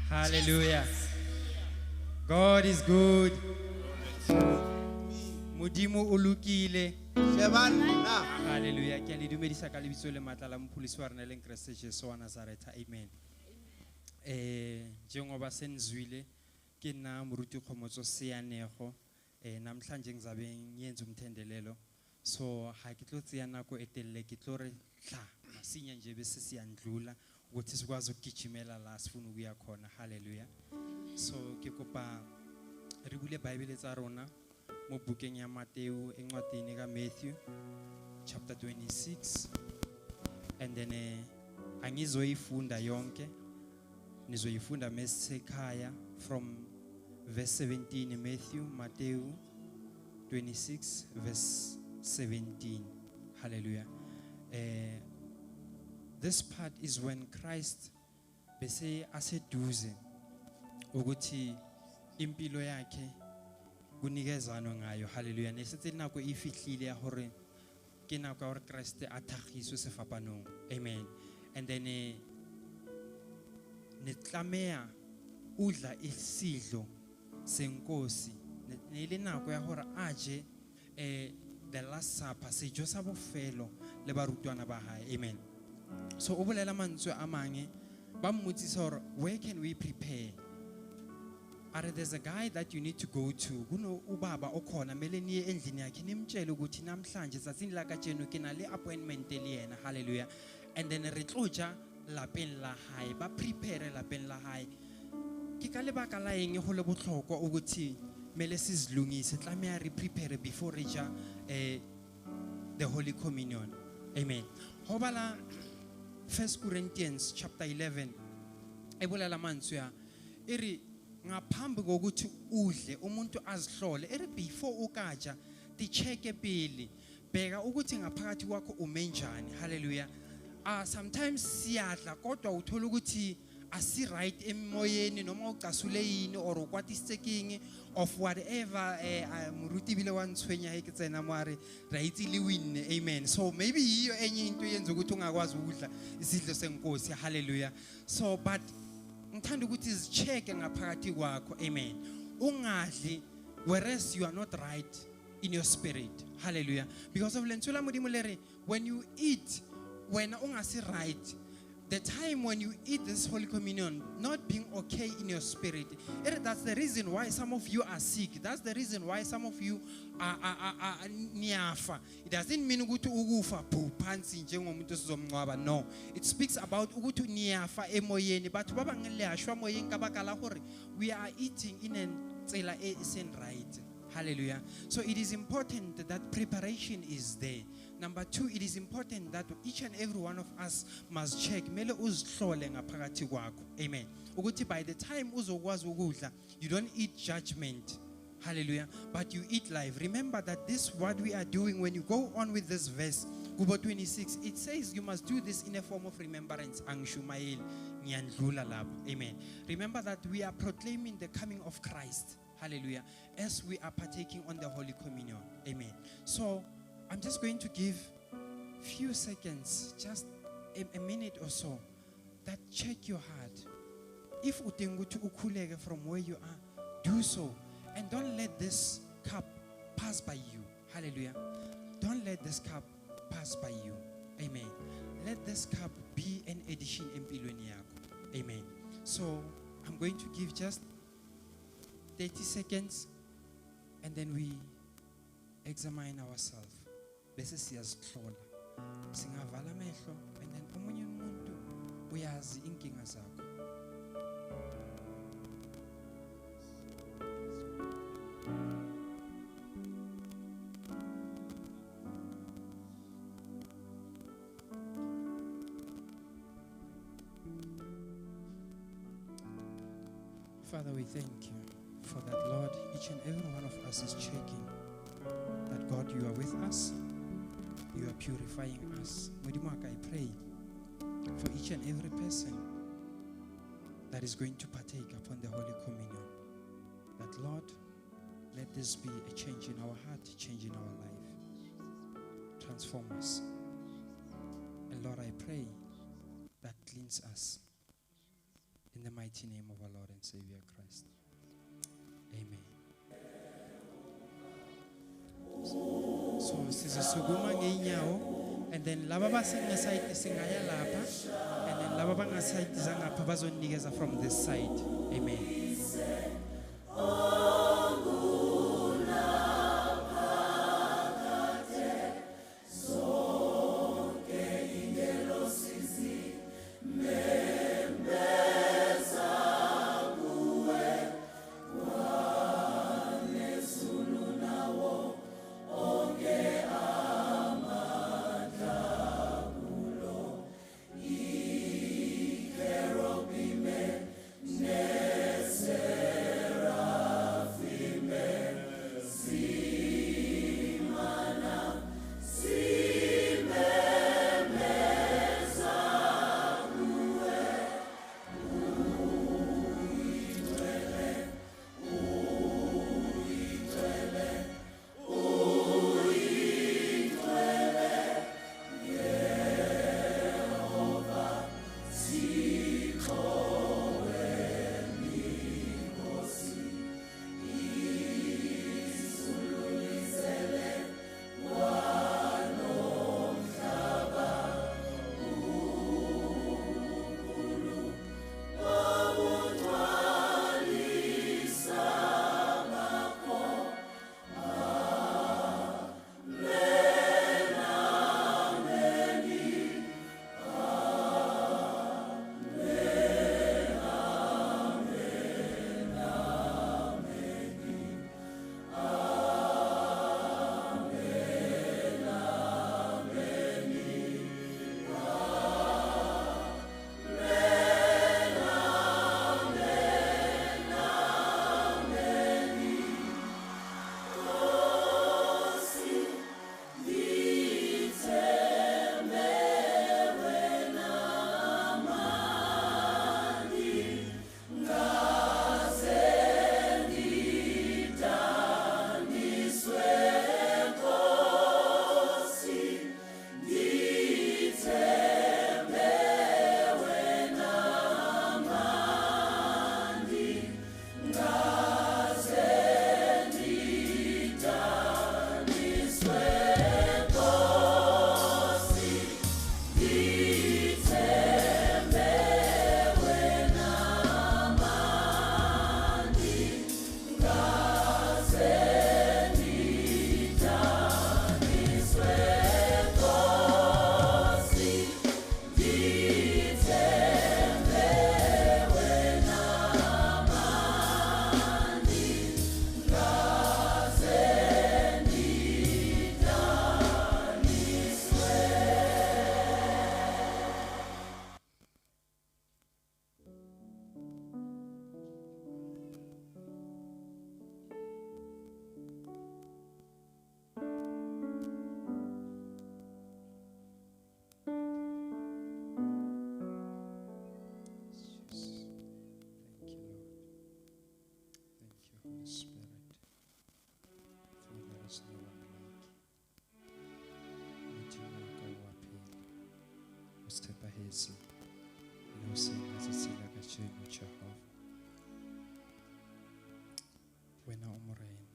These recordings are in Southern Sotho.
Hallelujah. God is good. Modimo o lokile. Hallelujah. Ke a le dumedisa ka lebitso le matla la mopholosi wa rona e leng Kreste Jesu wa Nazaretha. Amen. Njengoba senizwile ke nna moruti Kgomotso Seanego. Namhlanje ngizabe ngiyenza umthendelelo. So ha ke tlo tseya nako e telele, ke tlo re tla masinya nje bese siyandlula ukuthi sikwazi ukugijimela la sifuna ukuya khona. Hallelujah. So ke kopa re bule Bible tsa rona mo bukeng ya Matthew, encwadini ka Matthew chapter 26, and then angizoyifunda yonke, nizoyifunda mesekhaya from verse 17. Matthew 26 verse 17. Hallelujah. This part is when Christ bese aseduze ukuthi impilo yakhe kunikezanwe ngayo. Hallelujah. Nesetse nako e fihlile ya hore ke nako ya hore Kreste a thagiswe sefapanong. Amen. And then ne tlameha udla isidlo senkosi. Ne le nako ya hore a je the last supper, sejo sa bofelo le barutwana ba hae. Amen. So o bolela mantswe a mange, ba mmotsisa hore where can we prepare? Are there's a guy that you need to go to. Kuno ubaba okhona mele niye endlini yakhe nimtshele ukuthi namhlanje tsatsing la kajeno ke na le appointment le yena. Hallelujah. And then re tlo ja lapeng la hae, ba prepare lapeng la hae. Ke ka lebaka la eng ho le bohlokwa ukuthi mele sizilungise, tlameha re prepare before re ja the Holy Communion. Amen. Ho bala 1 Corinthians chapter 11 e bolela mantswe a e re ngaphambi kokuthi udle umuntu azihlole, ere before ukaja ticheke pele, bheka ukuthi ngaphakathi kwakho ume njani. Hallelujah. Sometimes siyadla kodwa uthola ukuthi asi right emoyeni, noma ucasule yini or ukwatiseking of whatever. Moruti bile wa ntshwenya he ke tsena mo a re ra itse le win. Amen. So maybe yiyo enye into yenza ukuthi ungakwazi ukudla isidlo senkosi. Hallelujah. So but ngithanda ukuthi zicheke ngaphakathi kwakho. Amen. Ungadli whereas you are not right in your spirit. Hallelujah. Because of lentswe la Modimo le re when you eat wena ungasi right, the time when you eat this Holy Communion, not being okay in your spirit, that's the reason why some of you are sick. That's the reason why some of you are niyafa. It doesn't mean ukuthi ukufa phansi njengomuntu osizomngcwaba. No, it speaks about ukuthi niyafa emoyeni. Batho ba bang le a shwa moyeng ka baka la hore we are eating in a tsela e seng right. Hallelujah. So it is important that preparation is there. Number two, it is important that each and every one of us must check. Mele uzihlole ngaphakathi kwakho. Amen. Ukuthi by the time uzokwazi ukudla, you don't eat judgment. Hallelujah. But you eat life. Remember that this what we are doing when you go on with this verse, Kubo 26, it says you must do this in a form of remembrance. Angishumayeli, ngiyandlula lapho. Amen. Remember that we are proclaiming the coming of Christ. Hallelujah. As we are partaking on the Holy Communion. Amen. So I'm just going to give few seconds, just a minute or so, that check your heart. If udinga ukhuleke from where you are, do so. And don't let this cup pass by you. Hallelujah. Don't let this cup pass by you. Amen. Let this cup be an addition empilweni yakho. Amen. So I'm going to give just 30 seconds and then we examine ourselves. Bese siyazihlola. Singavala amehlo and then omunye umuntu uyazi inkinga zakho. Father, we thank you for that, Lord. Each and every one of us is checking that, God, you are with us. You are purifying us. Modimo wa ka, I pray for each and every person that is going to partake upon the Holy Communion, that, Lord, let this be a change in our heart, a change in our life. Transform us. And Lord, I pray that cleanse us. In the mighty name of our Lord and Savior Christ. Amen. So sizosukuma ngeenyawo and then laba basengaside singaya lapha and then laba bangaside zangapha bazonikeza from this side. Amen. Tshepahetse le hoseng ha tsatsi la kajeno, Jehova. Wena o Morena,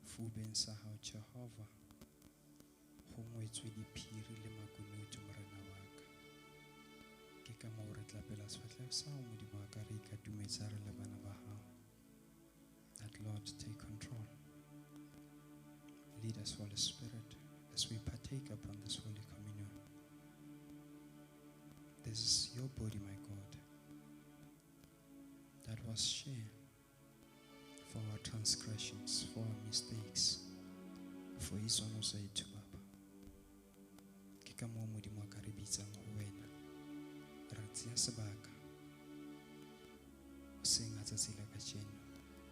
fubeng sa hao, Jehova, ho ngwetswe diphiri le makunutu, Morena wa ka. Ke ka moo re tla pela sefahleho sa hao, Modimo wa ka, re ikatumetsa re le bana ba hao. That Lord, take control. Lead us, Holy Spirit, as we partake upon this Holy Communion. This is your body, my God, that was shared for our transgressions, for our mistakes, for izono zethu, Baba. Ke ka moo Modimo a ka re bitsang ho wena. Ra tseya sebaka hoseng ha tsatsi la kajeno.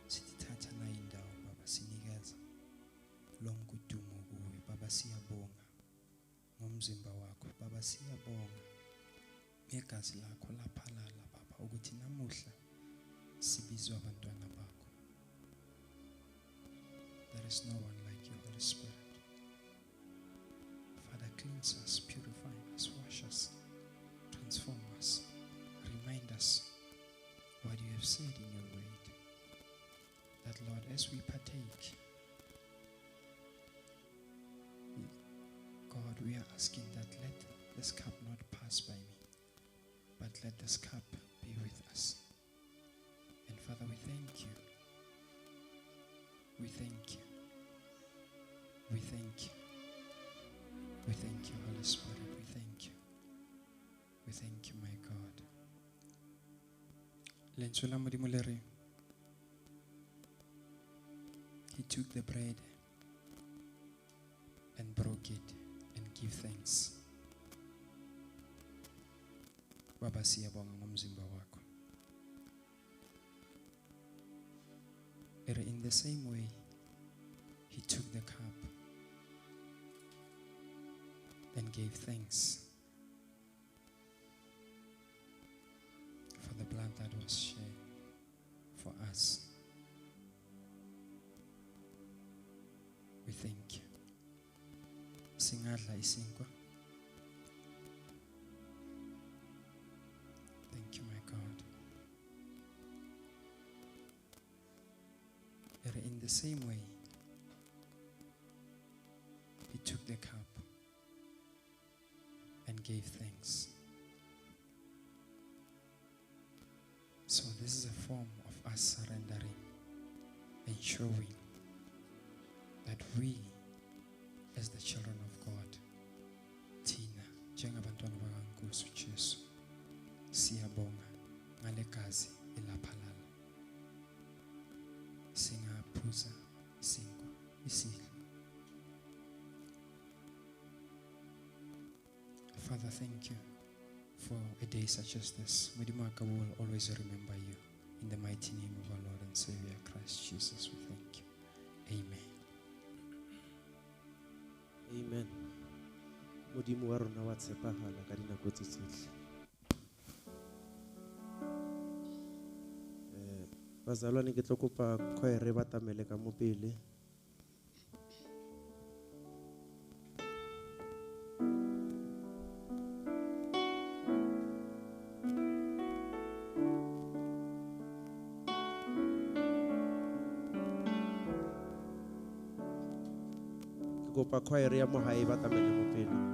Sithatha na indawo, Baba, sinikeza lonke udumo kuwe, Baba. Siyabonga ngomzimba wakho, Baba. Siyabonga ngegazi lakho laphalala, Baba, ukuthi namuhla sibizwa abantwana bakho. There is no one like you, Holy Spirit. Father, cleanse us, purify us, wash us, transform us, remind us what you have said in your word. That, Lord, as we partake, God, we are asking that let this cup not pass by me, but let this cup be with us. And Father, we thank you. We thank you. We thank you. We thank you, Holy Spirit. We thank you. We thank you, my God. Lentswe la Modimo le re, he took the bread and broke it and give thanks. Baba, siyabonga ngomzimba wakho. In the same way, he took the cup and gave thanks for the blood that was shed for us. We thank you. Singadla isinkwa. Thank you, my God. In the same way, he took the cup and gave thanks. So this is a form of us surrendering and showing that we, as the children of God, thina njengabantwana bakaNkosi uJesu, siyabonga ngalegazi elaphalala. Singaphuza isinkwa isidlo. Father, thank you for a day such as this. Modimo wa ka will always remember you. In the mighty name of our Lord and Savior Christ Jesus, we thank you. Amen. Amen. Modimo wa rona wa tshepahala ka dinako tse tsohle. Bazalwane ke tlo kopa choir ba tamele ka mo pele. Ke kopa choir ya mo hae ba tamele mo pele.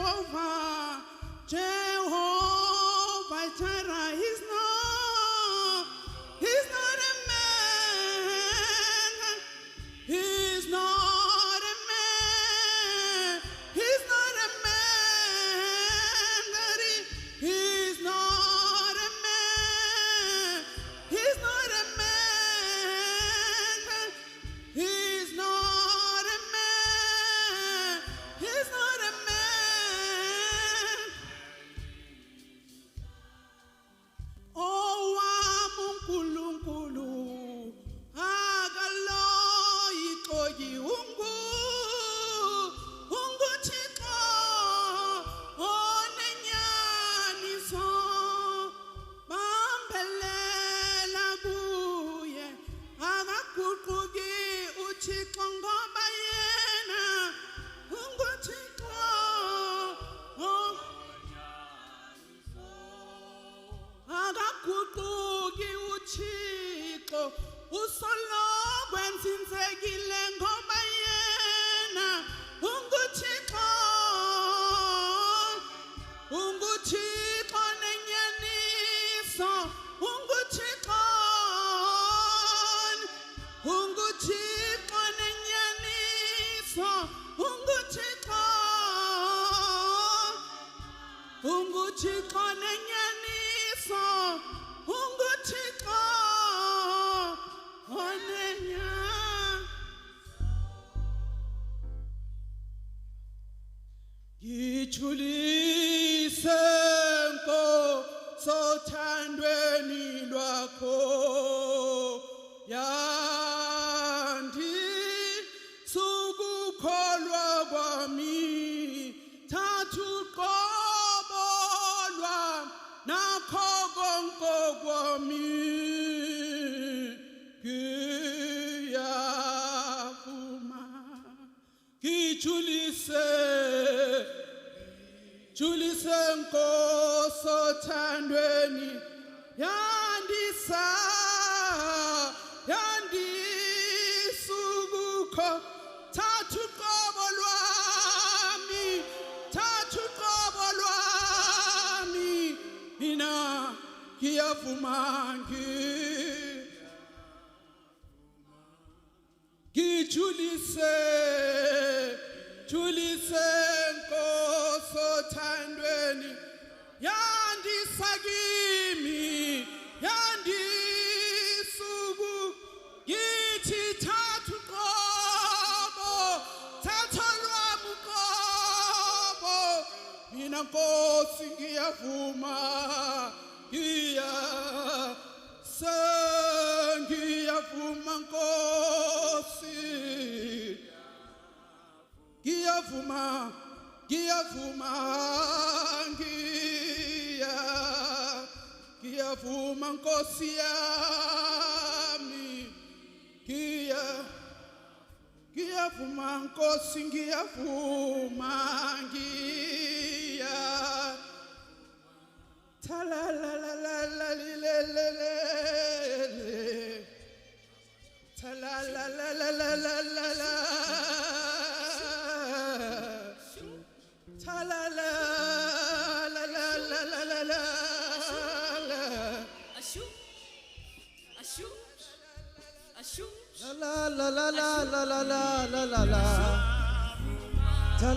Jehovah, Jehovah Jireh. He's not a man. He's not a man. He's not a man. That he's not a man. He's not a man. He's not a man. He's not a man. Owami uNkulunkulu akaloyixoki unguThixo onenyaniso bambelela kuye akaguquki uThixo ngoba yena unguThixo akaguquki uThixo usoloko enzinzekile ngoba yena unguThixo unguThixo nenyaniso unguThixo unguThixo nenyaniso unguThixo unguThixo nenyaniso unguThixo onenya. Ngijulise Nkosi othandweni lwakho yandi sukukholwa kwami thatha uqobo lwami nakho konke kwami ngiyavuma ngijulise julise Nkosi othandweni yandisa yandisukukho thatha uqobo lwami thatha uqobo lwami mina ngiyavuma ngijulise julise Nkosi othandweni yandisa kimi yandisuku ngithi thatha uqobo thatha lwami uqobo mina Nkosi ngiyavuma ngiyavuma Nkosi ngiyavuma ngiyavuma ngiyavuma Nkosi yami ngiyavuma Nkosi ngiyavuma ngiya la la la la la li le le le le la la la la la la la la la la la la la la la la Ashu Ashu Ashu La la la la la la la la la la la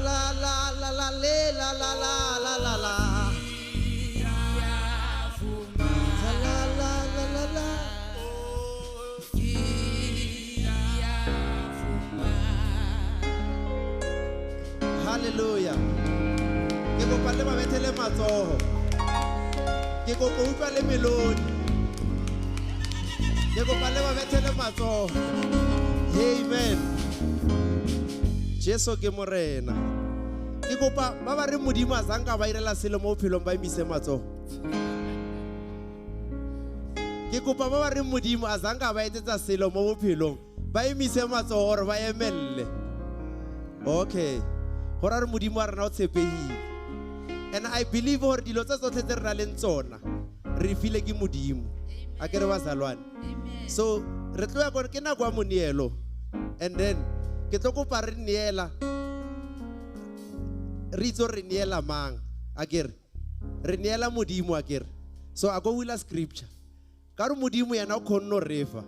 la la la le la la la la la la la la la la la. Hallelujah. Ke kopa le ba bethele matsoho. Ke kopa utlwa le melodi. Ke kopa le ba bethele matsoho. Amen. Jesu ke morena. Ke kopa ba ba re Modimo a sanka ba irela selo mo bophelong ba emise matsoho. Ke kopa ba ba re Modimo a sanka ba etsetsa selo mo bophelong ba emise matsoho hore ba emelle. Okay. Hore re Modimo a rena o tshepehile. And I believe hore dilo tsa tsotlhe tse re nang le tsona re file ke Modimo. A ke re bazalwane. So re tlo ya ke nako ya moneelo. And then ke tlo kopa re neela. re itse re neela mang akere re neela modimo akere so a go wila scripture ka re modimo yena o khonno refa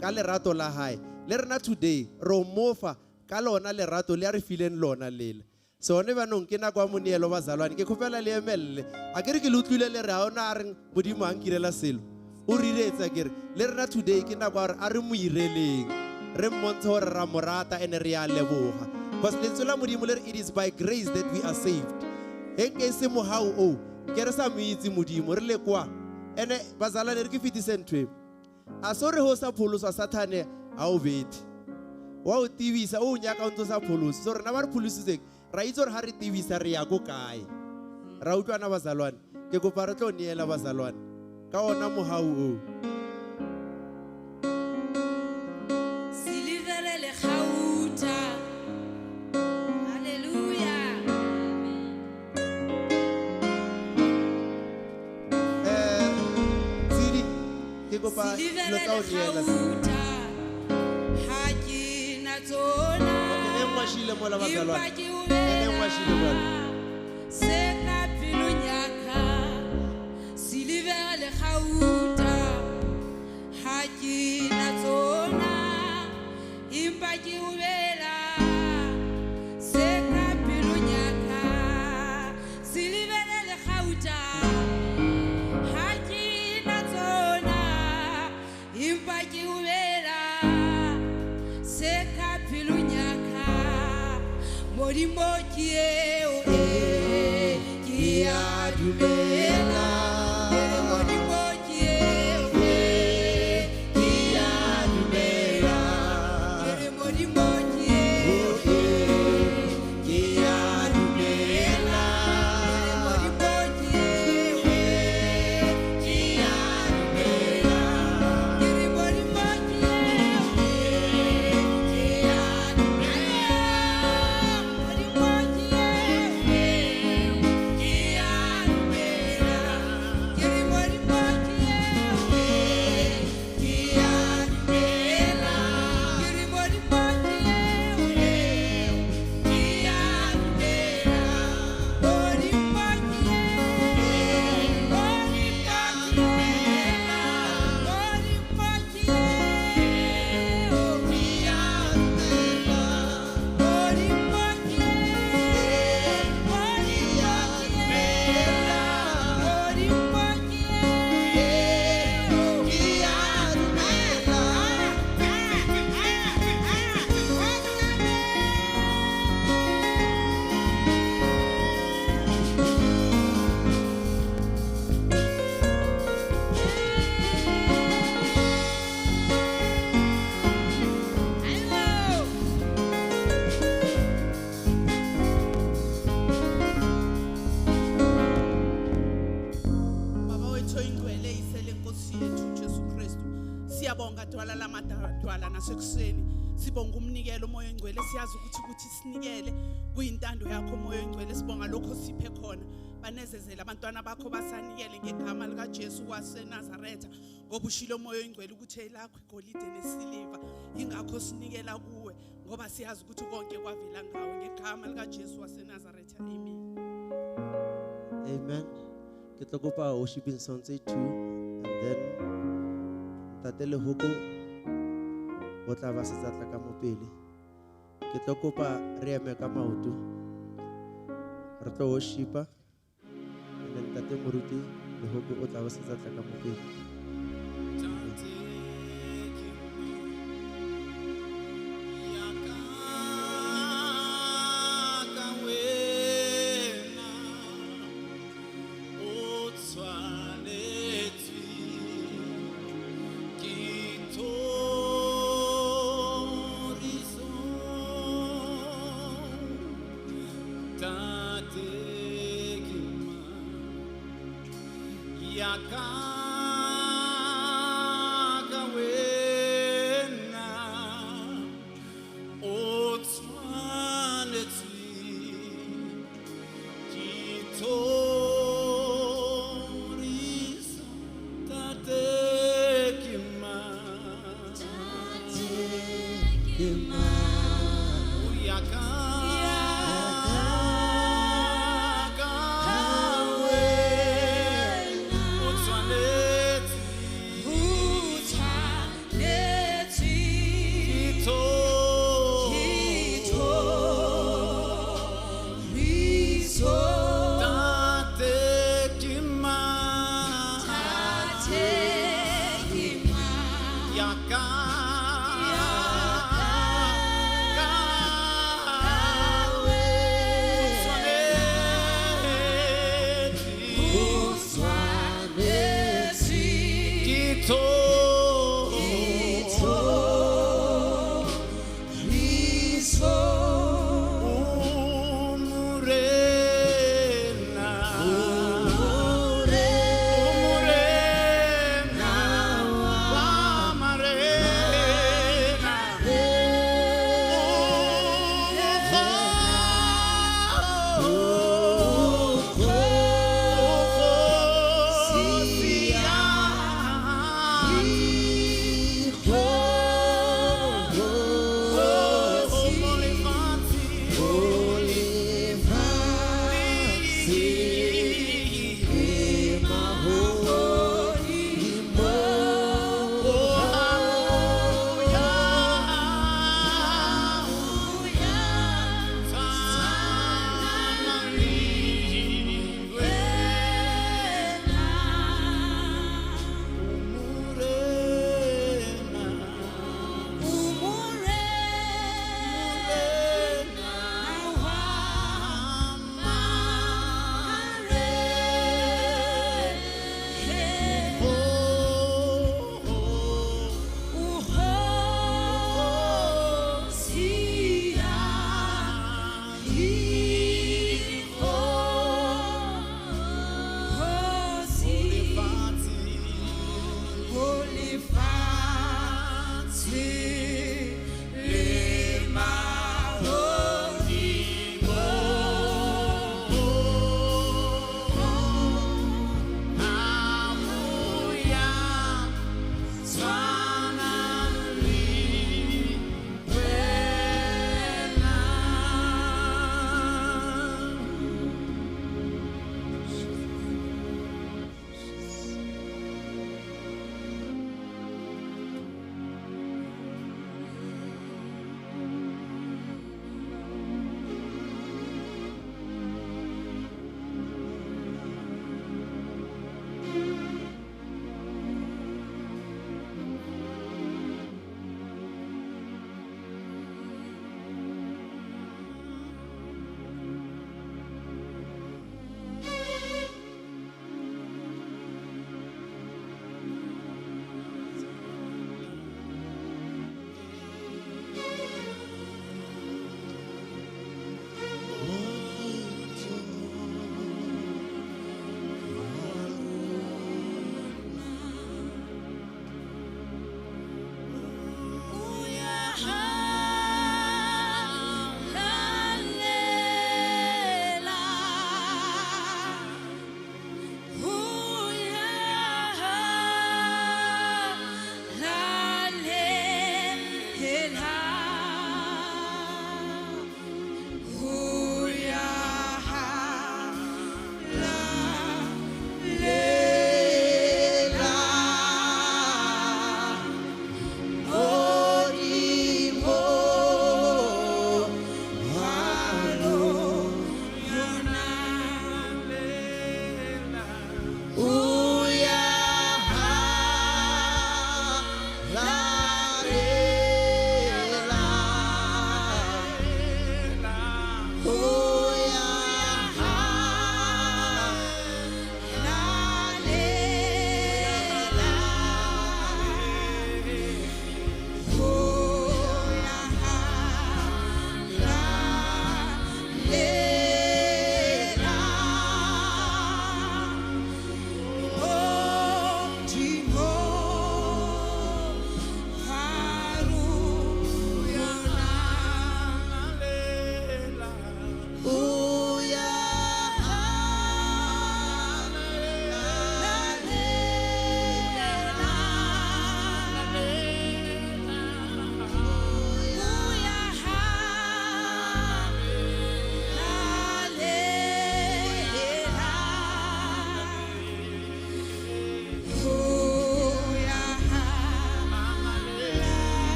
ka lerato la hae le rena today ro mofa ka lona lerato le a re fileng lona lele so ne banong ke nako ya moneelo bazalwane ke khopela le emelle a ke re ke le utlwile le re ha ona a reng modimo a nkirela selo o riretsa ke re le rena today ke nako ya gore a re mo ireleng re mmontshe gore ra mo rata ene re a leboga because lentswe la modimo le re it is by grace that we are saved he nke se mohau o ke re sa mo itse modimo re le kwa ene bazalwane re ke fetise ntho e a so re ho sa pholoswa sathane ha o bethe wa o tibisa o nyaka o ntse o sa pholose so rena ba re pholositseng ra itse gore ha re tibisa re ya ko kae ra utlwana bazalwane ke kopa re tlo neela bazalwane ka ona mohau o Silivere le gauta. Hallelujah. Tsidi ke kopa Silivere lo tla le o neela gauta. Ha ke na tsona. Okay, e nngwe a shile mola bazalwane. Empa ke o E nngwe a shile mola. Se ka pelong ya ka. Silivere le gauta. Ha ke na tsona. Empa ke o bela. Se ka pelong ya ka. Silivere le gauta. Ha ke na tsona. Empa ke o bela. Se ka pelong ya ka. Modimo ke eo e, ke a dumela. Ke re Modimo ke eo e, ke a dumela. Ke re Modimo ke eo e, ke a dumela. Ke re Modimo ke eo e, ke a dumela. Ke re Modimo ke eo e, ke a dumela. Modimo ke eo e, ke a dumela. Ke re Modimo ke eo e, ke a dumela. Ke re Modimo ke eo e, ke a dumela. Modimo ke eo, Modimo ke eo, Modimo ke eo, ke a dumela. Modimo ke eo, Modimo ke eo, Modimo ke eo, ke a dumela. Baba wethu oyingcwele isele Nkosi yethu Jesu Kristu. Siyabonga dwala lamadwala nasekuseni. Sibonga umnikelo umoya oyingcwele siyazi ukuthi sinikele kuyintando yakho umoya oyingcwele sibonga lokho siphe khona. Banezezela abantwana bakho basanikele ngegama lika Jesu waseNazaretha ngoba ushilo umoya oyingcwele ukuthi elakho igolide nesiliva ingakho sinikela kuwe ngoba siyazi ukuthi konke kwavela ngawe ngegama lika Jesu waseNazaretha. Amen. Amen. Ke tlo kopa worshiping songs tse two and then Ntate Lehoko o tla ba setsa tla ka mo pele. Ke tlo kopa re eme ka maoto. Re tlo worshipa and then Ntate Moruti Lehoko o tla ba setsa tla ka mo pele.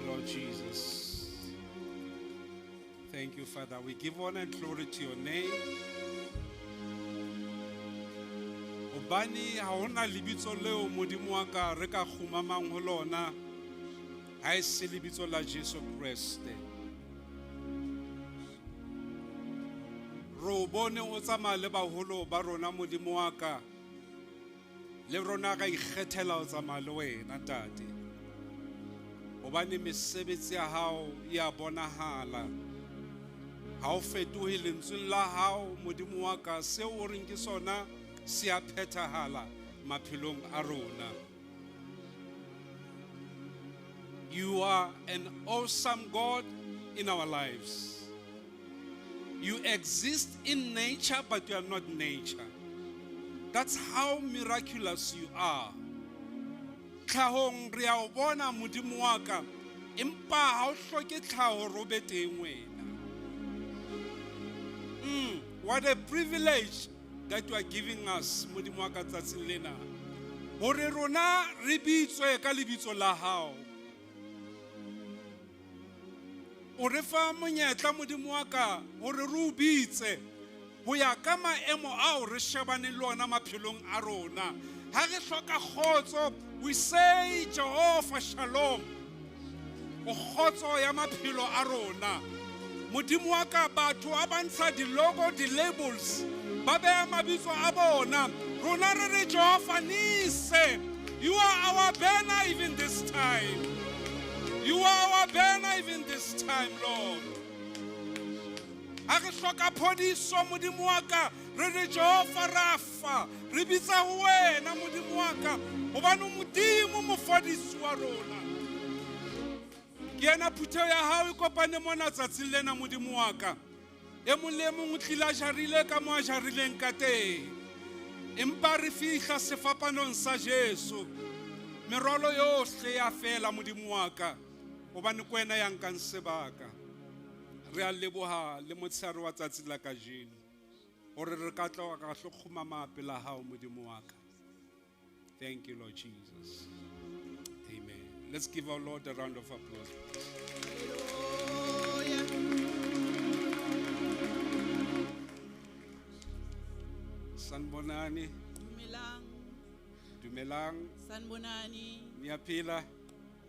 Lord Jesus. Thank you, Father. We give honor and glory to your name. Hobane ha hona lebitso leo Modimo wa ka re ka kgumamang ho lona ha e se lebitso la Jesu Kreste. Re o bone o tsamaya le baholo ba rona Modimo wa ka, le rona ra ikgethela ho tsamaya le wena Ntate. Hobane mesebetsi ya hao ya bonahala. Ha o fetohe lentsweng la hao Modimo wa ka, seo o reng ke sona se a phethahala maphelong a rona. You are an awesome God in our lives. You exist in nature, but you are not nature. That's how miraculous you are. Tlhahong re a o bona Modimo wa ka, empa ha o hloke tlhaho hore o be teng wena. What a privilege that you are giving us, Modimo wa ka, tsatsing lena. Hore rona re bitswe ka lebitso la hao. O re fa monyetla Modimo wa ka hore re o bitse ho ya ka maemo ao re shebaneng le ona maphelong a rona. Ha re hloka kgotso, we say Jehovah Shalom. O kgotso ya maphelo a rona. Modimo wa ka, batho a ba ntsha di-logo, di-labels, ba beha mabitso a bona. Rona re re Jehovah Nise. You are our banner even this time. You are our banner even this time, Lord. Ha re hloka phodiso Modimo wa ka, re re Jehovah Rapha. Re bitsa ho wena Modimo wa ka, hobane o Modimo mofodisi wa rona. Ke ena phutheho ya hao e kopane mona tsatsing lena Modimo wa ka. E mong le e mong o tlile a jarile ka moo a jarileng ka teng. Empa re fihla sefapanong sa Jesu. Merwalo yohle ya fela Modimo wa ka, hobane ke wena ya nkang sebaka. Re a leboha le motshehare wa tsatsi la kajeno hore re ka tla ka tlo kgumama pela hao Modimo wa ka. Thank you, Lord Jesus. Amen. Let's give our Lord a round of applause. Hallelujah. Sanibonani. Dumelang. Dumelang. Sanibonani. Niyaphila.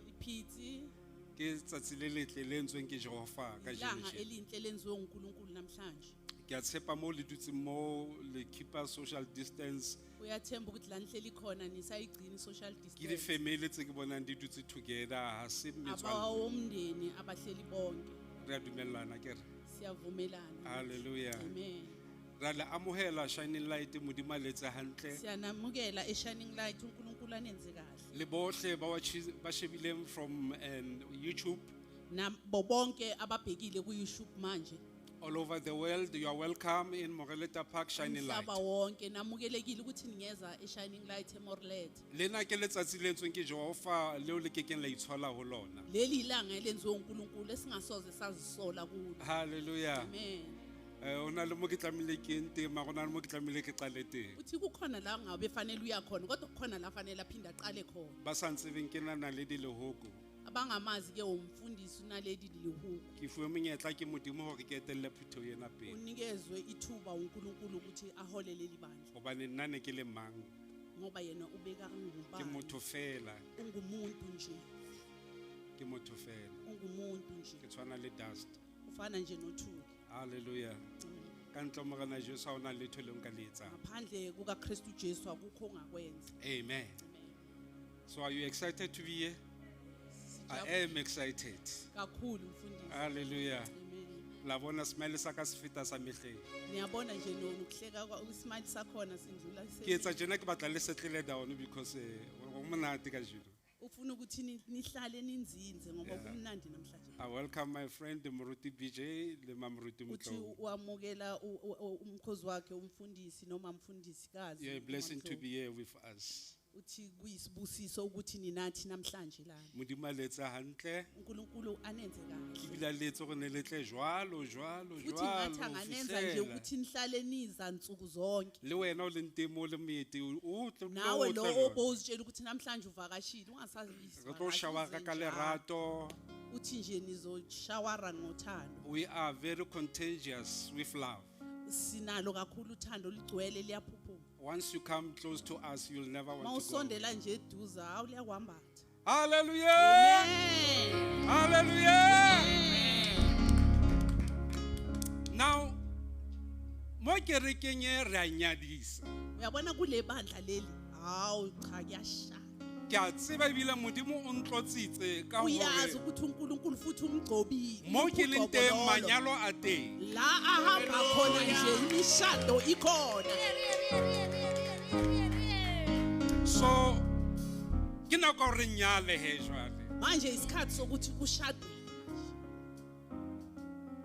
Iphitsi. Ke tsatsi le letle le entsweng ke Jehova ka Ilanga jeno. elinhle lenziwe uNkulunkulu namhlanje. Ke a tshepa mo le dutseng mo le keep-a social distance. Uyathemba ukuthi la nihleli khona nisayigcina social Ke distance. di-family tse ke bonang di dutse together, ha se metswalle. Abawomndeni abahleli bonke. Re a dumellana ke re. Siyavumelana. Hallelujah. Amen. Ra le amohela Shining Light, Modimo a le etse hantle. Siyanamukela eShining Light, uNkulunkulu anenze kahle. Le bohle ba wa ba shebileng from YouTube. Nabo bonke ababhekile ku YouTube manje. All over the world, you are welcome in Moreleta Park, Shining Light. Umhlaba wonke namukelekile ukuthi ningeza eShining Light eMoreleta. Lena ke letsatsi le entsweng ke Jehova leo le kekeng la itshola ho lona. Leli ilanga elenziwe uNkulunkulu esingasoze sazisola kulo. Hallelujah. Amen. Ho na le mo ke tlamehile ke yeng teng, mara ho na le mo ke tlamehile ke qale teng. Uthi kukhona la ngabe fanele uya khona kodwa kukhona la fanele aphinde aqale khona. Ba sa ntsebeng ke na Naledi Lehoko. Abangamazi ke umfundisi uNaledi Lehoko. Ke fuwe monyetla ke Modimo hore ke etelle phutheho ena pele. Unikezwe ithuba uNkulunkulu ukuthi ahole leli bandla. Hobane nna ne ke le mang? Ngoba yena ubeka Ke ngubani? motho fela. Ungumuntu nje. Ke motho fela. Ungumuntu nje. Ke tshwana le dust. Ufana nje nothuli. Hallelujah. Ka ntle ho Morena Jesu ha hona letho leo nka le etsang. Ngaphandle kukaKristu Jesu akukho ongakwenza. Amen. Amen. So are you excited to be here? I am excited. Kakhulu mfundisi. Hallelujah. Amen. La bona smile sa ka se feta sa mehleng. Niyabona nje nokuhleka ismile sakhona sindlula Ke etsa tjena ke batla le settle down because ho monate kajeno. Ufuna ukuthi nihlale ninzinze ngoba kumnandi namhlanje. I welcome my friend Moruti BJ le Mamruti Uthi Motloung. wamukela umkhozi wakhe umfundisi noma umfundisikazi. You're a blessing to uMamtloung. be here with us. Uthi kuyisibusiso ukuthi ninathi namhlanje lana. Modimo a le etse hantle. uNkulunkulu anenze Ke kahle. bile a le etse gore ne le tle jwalo, jwalo, Futhi jwalo. ngathi ho anganenza nje fihlela. ukuthi nihlale niza nsuku zonke. Le wena o leng teng mo le moeti, o tle o Nawe tle lo jwalo. obowuzitshela ukuthi namhlanje uvakashile ungasazi. Re tlo shawara ka lerato. Uthi nje nizoshawara ngothando. We are very contagious with love. Sinalo kakhulu uthando ligcwele liyaphuphuma. Once you come close to us, you'll never want to go. Mawusondela nje eduze hawu liyakwambatha. Hallelujah! Amen. Hallelujah! Now, mo kerekeng e re a nyadisa. Uyabona kule bandla leli hawu cha kuyashaya. Ke a tseba ebile Modimo o ntlotsitse ka Uyazi hore ukuthi uNkulunkulu futhi umgcobile. mo ke leng teng Ugcobo lolo. manyalo a teng. La ahamba khona nje imishado ikhona. So ke nako ya hore re nyale he jwale. Manje isikhathi sokuthi kushadwe.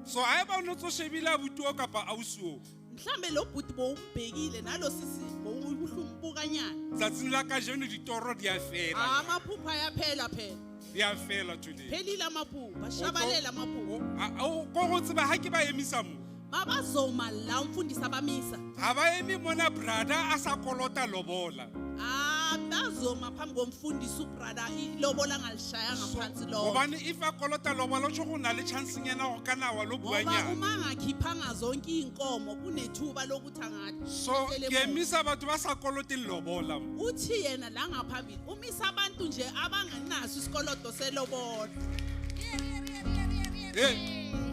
So haeba o no ntso shebile abuti oo kapa ausi oo, Mhlambe lo bhuti bowumbhekile nalo sisi bowuhlumbukanyana. tsatsing la kajeno ditoro di a fela. Amaphupha ayaphela phela. Di a fela today. Phelile amaphupha, shabalela amaphupha. Ko go tseba ha ke ba emisa mo. Mabazoma la umfundisi abamisa. Ha ba eme mona brother a sa kolota lobola. Ah, bazoma phambi komfundisi ubrother ilobola ngalishayanga phansi lo. Hobane if a kolota lobola o tjho go na le chance nyana go kana wa lo Ngoba buanyana. uma angakhiphanga zonke iy'nkomo kunethuba lokuthi angathi So ke emisa batho ba sa koloteng lobola mo. uthi yena la ngaphambili umisa abantu nje abangenaso isikoloto selobola. Eh,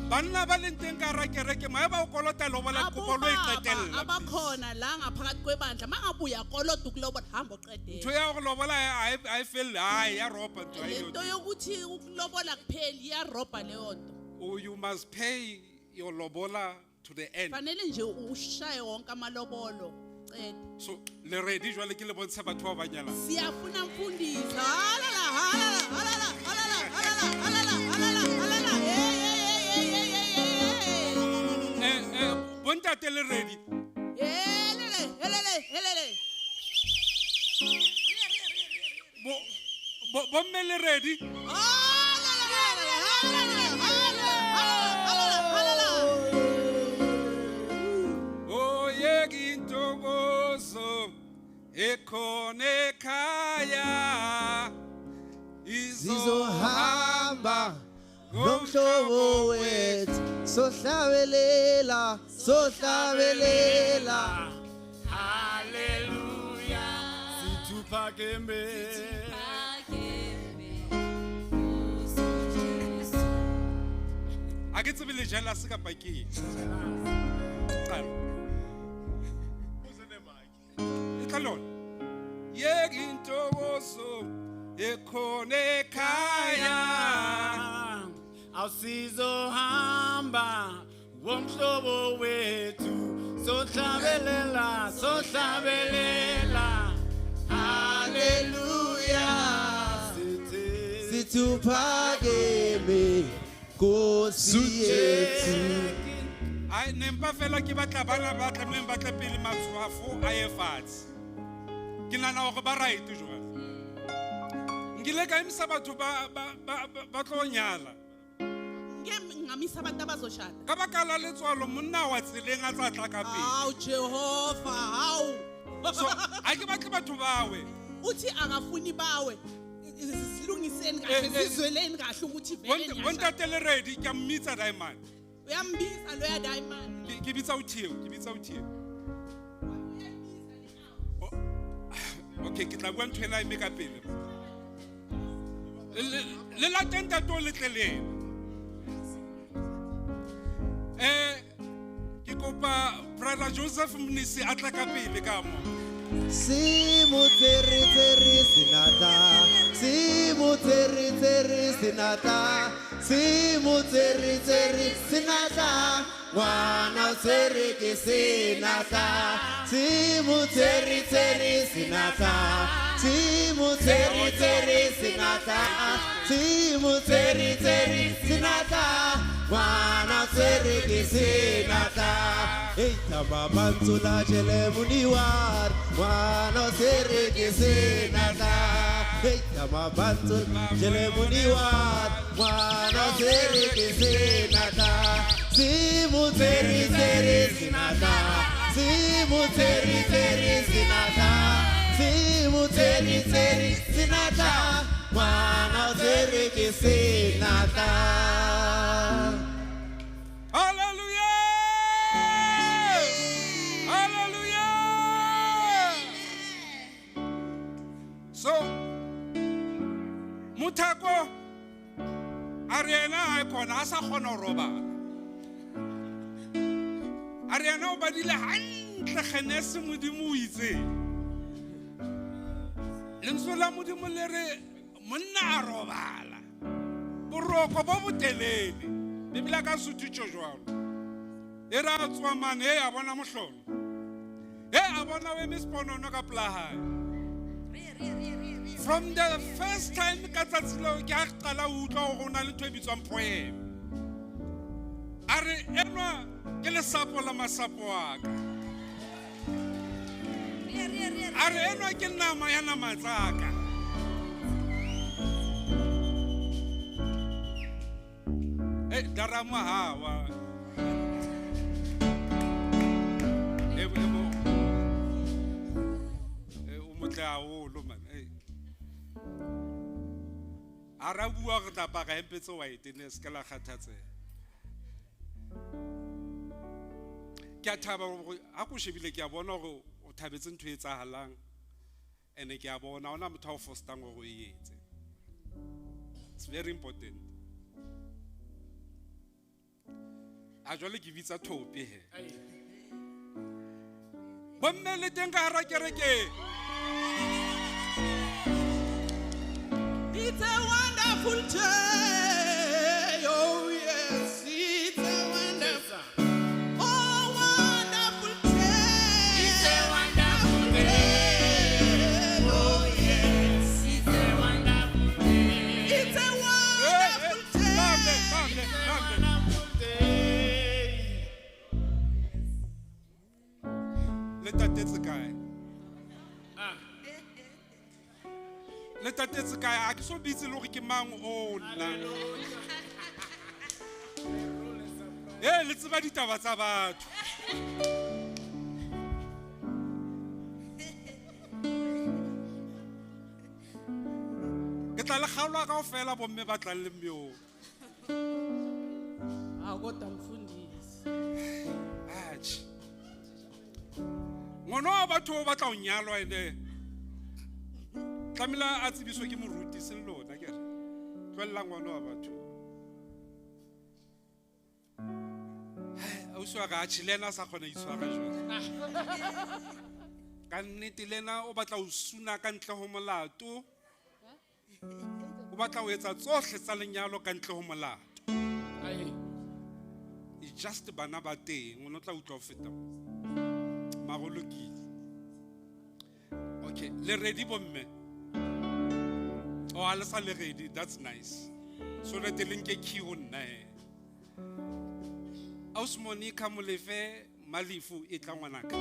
banna ba leng teng ka hara kereke mo haeba o kolota lobola kopo lo e Abobaba qetella. Please. abakhona la ngaphakathi kwebandla mangabe uyakoloda ukulobola hamba uqedele. Ntho ya gore lobola ha e felle, hai ya ropa ntho ha Le eyo. nto yokuthi ukulobola kupheli iyarobha leyo nto. Oh, you must pay your lobola to the end. Fanele nje ushaye wonke amalobolo qede. So le ready jwale ke le bontshe batho ba ba nyalang. Siyafuna mfundisi. Halala halala halala halala halala halala halala halala. Hey hey hey hey hey hey. Eh eh bontate le ready. Helele helele helele. Bo bo bomme le ready. Halala halala halala halala halala. Oh yekintokozo ekhona ekhaya Sizohamba nomhlobo wethu sohlabelela sohlabelela Hallelujah. Situphakeme. A ke tsebe le jealous kapa ke eng. Qala. E tla lona. Yekintokozo ekhona ekhaya Awusizohamba womhlobo wethu sohlabelela sohlabelela Hallelujah. Sithi Situphakeme Nkosi yethu. Ai ne mpa fela ke batla bana ba tlamehileng ba tle pele matshwafo a ye fatshe. Ke nahana hore ba right jwale. Nkile ka emisa batho ba tlo nyala. Ngeke ngamisa abantu abazoshada. Ka baka la letswalo monna wa tseleng a tsa tla ka pele. Hawu Jehova, hawu. So ha ke batle batho bawe. Uthi akafuni bawe. Silungiseni kahle Eh, eh. sizweleni kahle ukuthi vele niyashada. Bontate le ready ke a mmitsa Diamond. Uyambiza loya Diamond. Ke bitsa o Theo, ke bitsa o Theo. Okay, ke tla bua ntho ena eme ka pele. Le late ntate o le tle le ena. Ke kopa brother Joseph Mnisi a tla ka pele ka mo. Simo tsere tsere senatla, simo tsere tsere senatla, simo tsere tsere senatla, ngwana o tshwere ke senatla, simo tsere tsere senatla, simo tsere tsere senatla, simo tsere tsere senatla, ngwana o tshwere ke senatla. Hey tama pantsula jele muniwar ngwana o tsere ke senatla. Hey tama pantsula jele muniwar ngwana o tsere ke senatla. Simu tsere tsere senatla. Simu tsere tsere senatla. Simu tsere tsere senatla. Ngwana o tsere ke senatla. Hallelujah! Hallelujah! So, Muthako a re yena a kgona a sa kgona ho robala. A re yena o badile hantle Genese Modimo o itseng. Lentswe la Modimo le re monna a robala. Boroko bo botelele. Biblia ka Sotho jwalo. E re a tswa mane, e a bona mohlolo. E a bona o eme seponono ka pela hae. From the first time ka tsatsi leo ke ha ke qala ho utlwa hore ho na le ntho e bitswang poem. A re enwa ke lesapo la masapo a ka. A re enwa ke nama ya nama tsa ka. Eh, darama hawa. Eh, o motle haholo man. Eh. A ra bua re tla apara hempe tse white ne se ka la kgathatseha. Ke a thaba hore ha ko shebile ke a bona hore o thabetse ntho e etsahalang. Ene ke a bona ha hona motho a o fostang hore o e etse. It's very important. A jwale ke bitsa thope he. Bomme le teng ka hara kereke. It's a wonderful day. Oh yes, it's a wonderful. Oh, wonderful day. It's a wonderful day. Oh yes, It's a wonderful day. it's a wonderful day. Bambe, bambe, bambe. Le tatetse kae? Le tatetse kae? A ke so bitse le hore ke mang o nna. Eh, le tseba ditaba tsa batho. Ke tla le kgaolwa kaofela bomme ba tlang le mme oo. Ah, kodwa mfundisi. Atjhe. Ngwana wa batho o batla ho nyalwa ene. Tlamehile a tsebiswe ke moruti seng lona ke re. Tlohella ngwana wa batho. Hai, ausi wa ka atjhe le yena a sa kgona ho itshwara jwale. Ka nnete le yena o batla ho suna ka ntle ho molato. O batla ho etsa tsohle tsa lenyalo ka ntle ho molato. It's just bana ba teng, o no tla utlwa ho feta mo. Mara ho lokile. Okay, le ready bomme? Oh, ha le sa le ready, that's nice. So le te le nke key ho nna he. Ausi Monica Molefe Malefu e tla ngwanaka.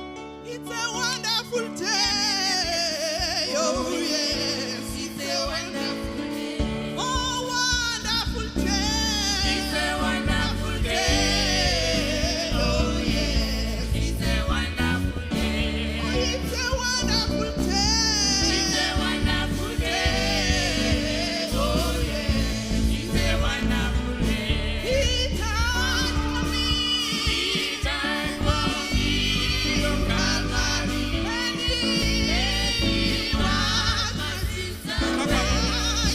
It's a wonderful day. Oh yes, It's a wonderful day. oh wonderful day. It's a wonderful day. Oh yes, It's a wonderful day. oh, it's a wonderful day. It's a wonderful day. Oh yes, It's a wonderful day. He died for me. He died for me on Calvary. And he He washed my sins away.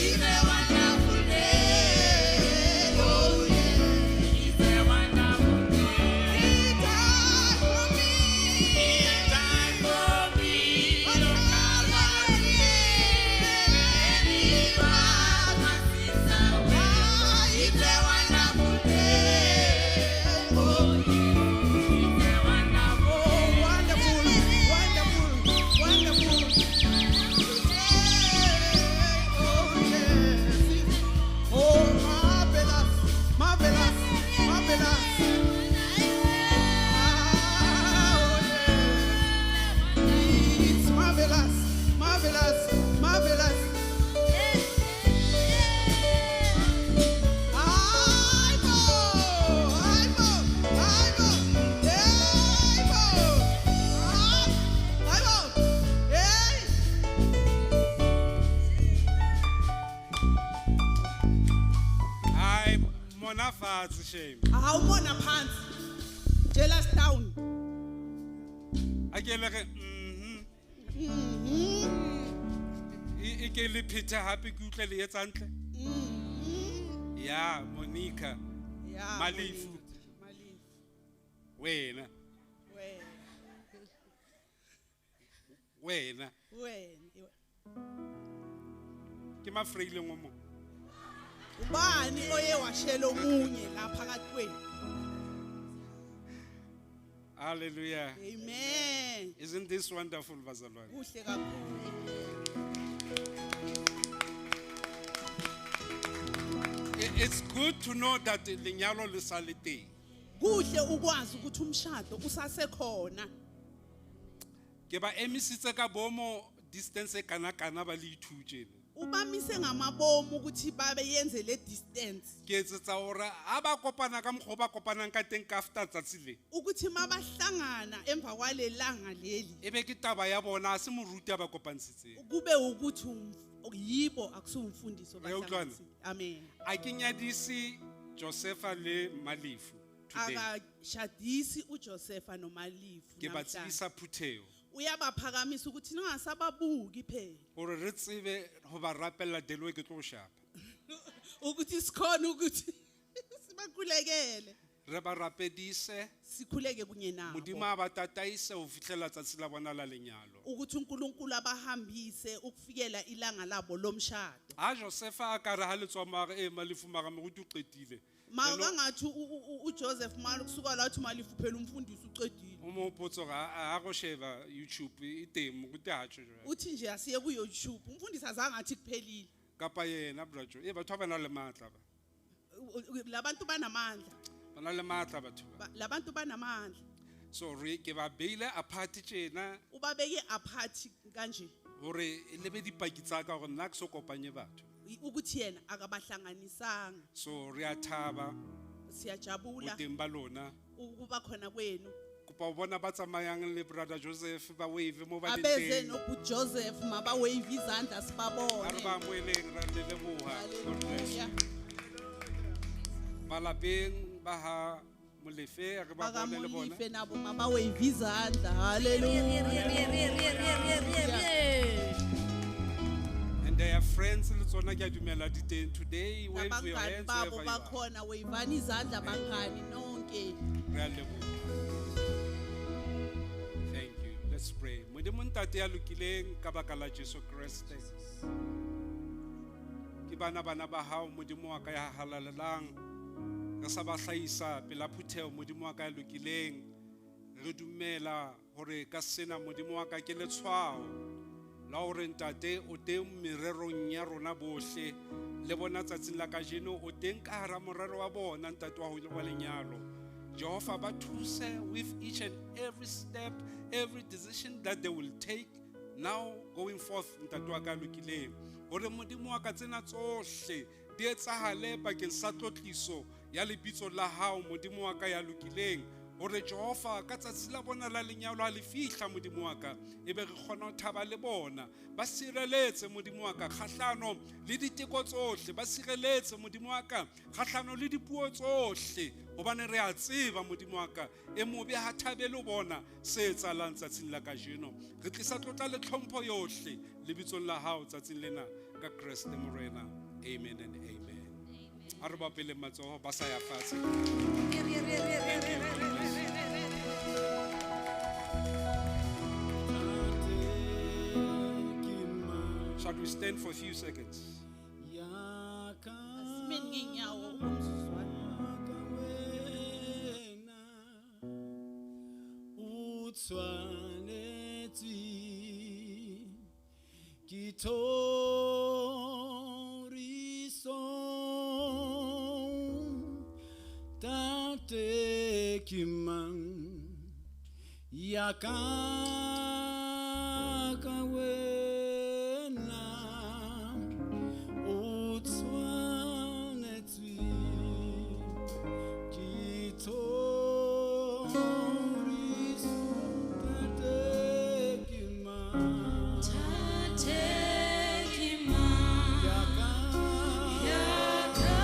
Mona fatshe shame. Awumona phansi. Jealous down. A ke le re E ke le phethe hape ke utlwe le etsa hantle. Ya Monica. Ya. Malefu. Malefu. Wena. Wena. Wena. Wena. Ke mafreileng o mong. Ubani oye washela omunye la phakathi kwenu? Hallelujah. Amen. Isn't this wonderful, bazalwane? Kuhle kakhulu. It's good to know that lenyalo le sa le teng. Kuhle ukwazi ukuthi umshado usasekhona. Ke ba emisitse ka bomo distance e kana kana ba le ithutjene. Ubamise ngamabomu ukuthi babe yenze le distance. Ke etsetsa hore ha ba kopana ka mokgwa o ba kopanang ka teng ka after tsatsi le. Ukuthi mabahlangana emva kwalelanga leli. E be ke taba ya bona ha se moruti a ba kopantshitseng. Kube ukuthi yibo akusumfundiso Re a utlwana? bahlanganisile. Amen. A ke nyadise Josepha le Malefu today. Akashadisi uJosepha noMalifu Ke ba namhlanje. tsebisa phutheho Uyabaphakamisa ukuthi ningasababuki phela. hore re tsebe ho ba rapella Delwe ke tlo o shapa. Ukuthi sikhona ukuthi sibakhulekele. Re ba rapedise, Sikhuleke kunye nabo. Modimo a ba tataise ho fihlela tsatsi la bona la lenyalo. Ukuthi uNkulunkulu abahambise ukufikela ilanga labo lomshado. Ha Josepha a ka re ha le tswa mare e Malefu mara moruti o qetile. Makangathi uJoseph mara kusuka la uthi Malifu phela umfundisi uqedile. O mo hopotse hore ha go sheba YouTube e teng moruti ha tjho jwale. Uthi nje asiye ku YouTube umfundisi azange athi kuphelile. Kapa yena bra Joe, e batho ba na le matla ba. Labantu banamandla. Ba na le matla batho ba. Labantu banamandla. So re ke ba beile apart tjena Ubabeke apart kanje. hore le be dipaki tsa ka hore nna ke so kopanye batho. Ukuthi yena akabahlanganisanga. So re a thaba Siyajabula boteng ba lona. ukuba khona kwenu. Kopa ho bona ba tsamayang le brother Joseph ba wave mo ba leng Abeze teng. noBhuti Joseph mabawave izandla A re sibabone. ba amoheleng, ra le leboha. God bless you. Hallelujah. Malapeng ba ha Molefe re ba bone le bona. BakaMolife nabo mabawave izandla. Hallelujah. And their friends le tsona ke a dumela di teng today. Wave your Nabangani hands babo wherever you are. bakhona wavani izandla bangani nonke. Re a leboha. Thank you. Let's pray. Modimo Ntate ya lokileng ka baka la Jesu Kreste. Ke bana bana ba hao Modimo wa ka ya halalelang. Re sa ba hlahisa pela phutheho Modimo wa ka ya lokileng. Re dumela hore ka sena Modimo wa ka ke letshwao la hore Ntate o teng mererong ya rona bohle. Le bona tsatsing la kajeno o teng ka hara morero wa bona Ntate wa ho wa lenyalo. Jehovah ba thuse with each and every step, every decision that they will take now going forth Ntate wa ka ya lokileng. Hore Modimo wa ka tsena tsohle di etsahale bakeng sa tlotliso ya lebitso la hao Modimo wa ka ya lokileng. Hore Jehova ka tsatsi la bona la lenyalo ha le fihla Modimo wa ka, ebe re kgona ho thaba le bona. Ba sireletse Modimo wa ka kgahlano le diteko tsohle, ba sireletse Modimo wa ka kgahlano le dipuo tsohle, hobane re a tseba Modimo wa ka e mobe ha thabele ho bona se etsahalang tsatsing la kajeno. Re tlisa tlotla le tlhompho yohle lebitsong la hao tsatsing lena ka Kreste Morena. Amen and amen. A re bapeleng matsoho ba sa ya fatshe. Thank you. God bless you. Shall we stand for a few seconds? Asimeni ngeenyawo umzuzwana. Tshwanetse ke thoriso Tate ke mang ya ka ka wena o tshwanetse ke thoriso Tate ke mang Tate ke mang ya ka ya ka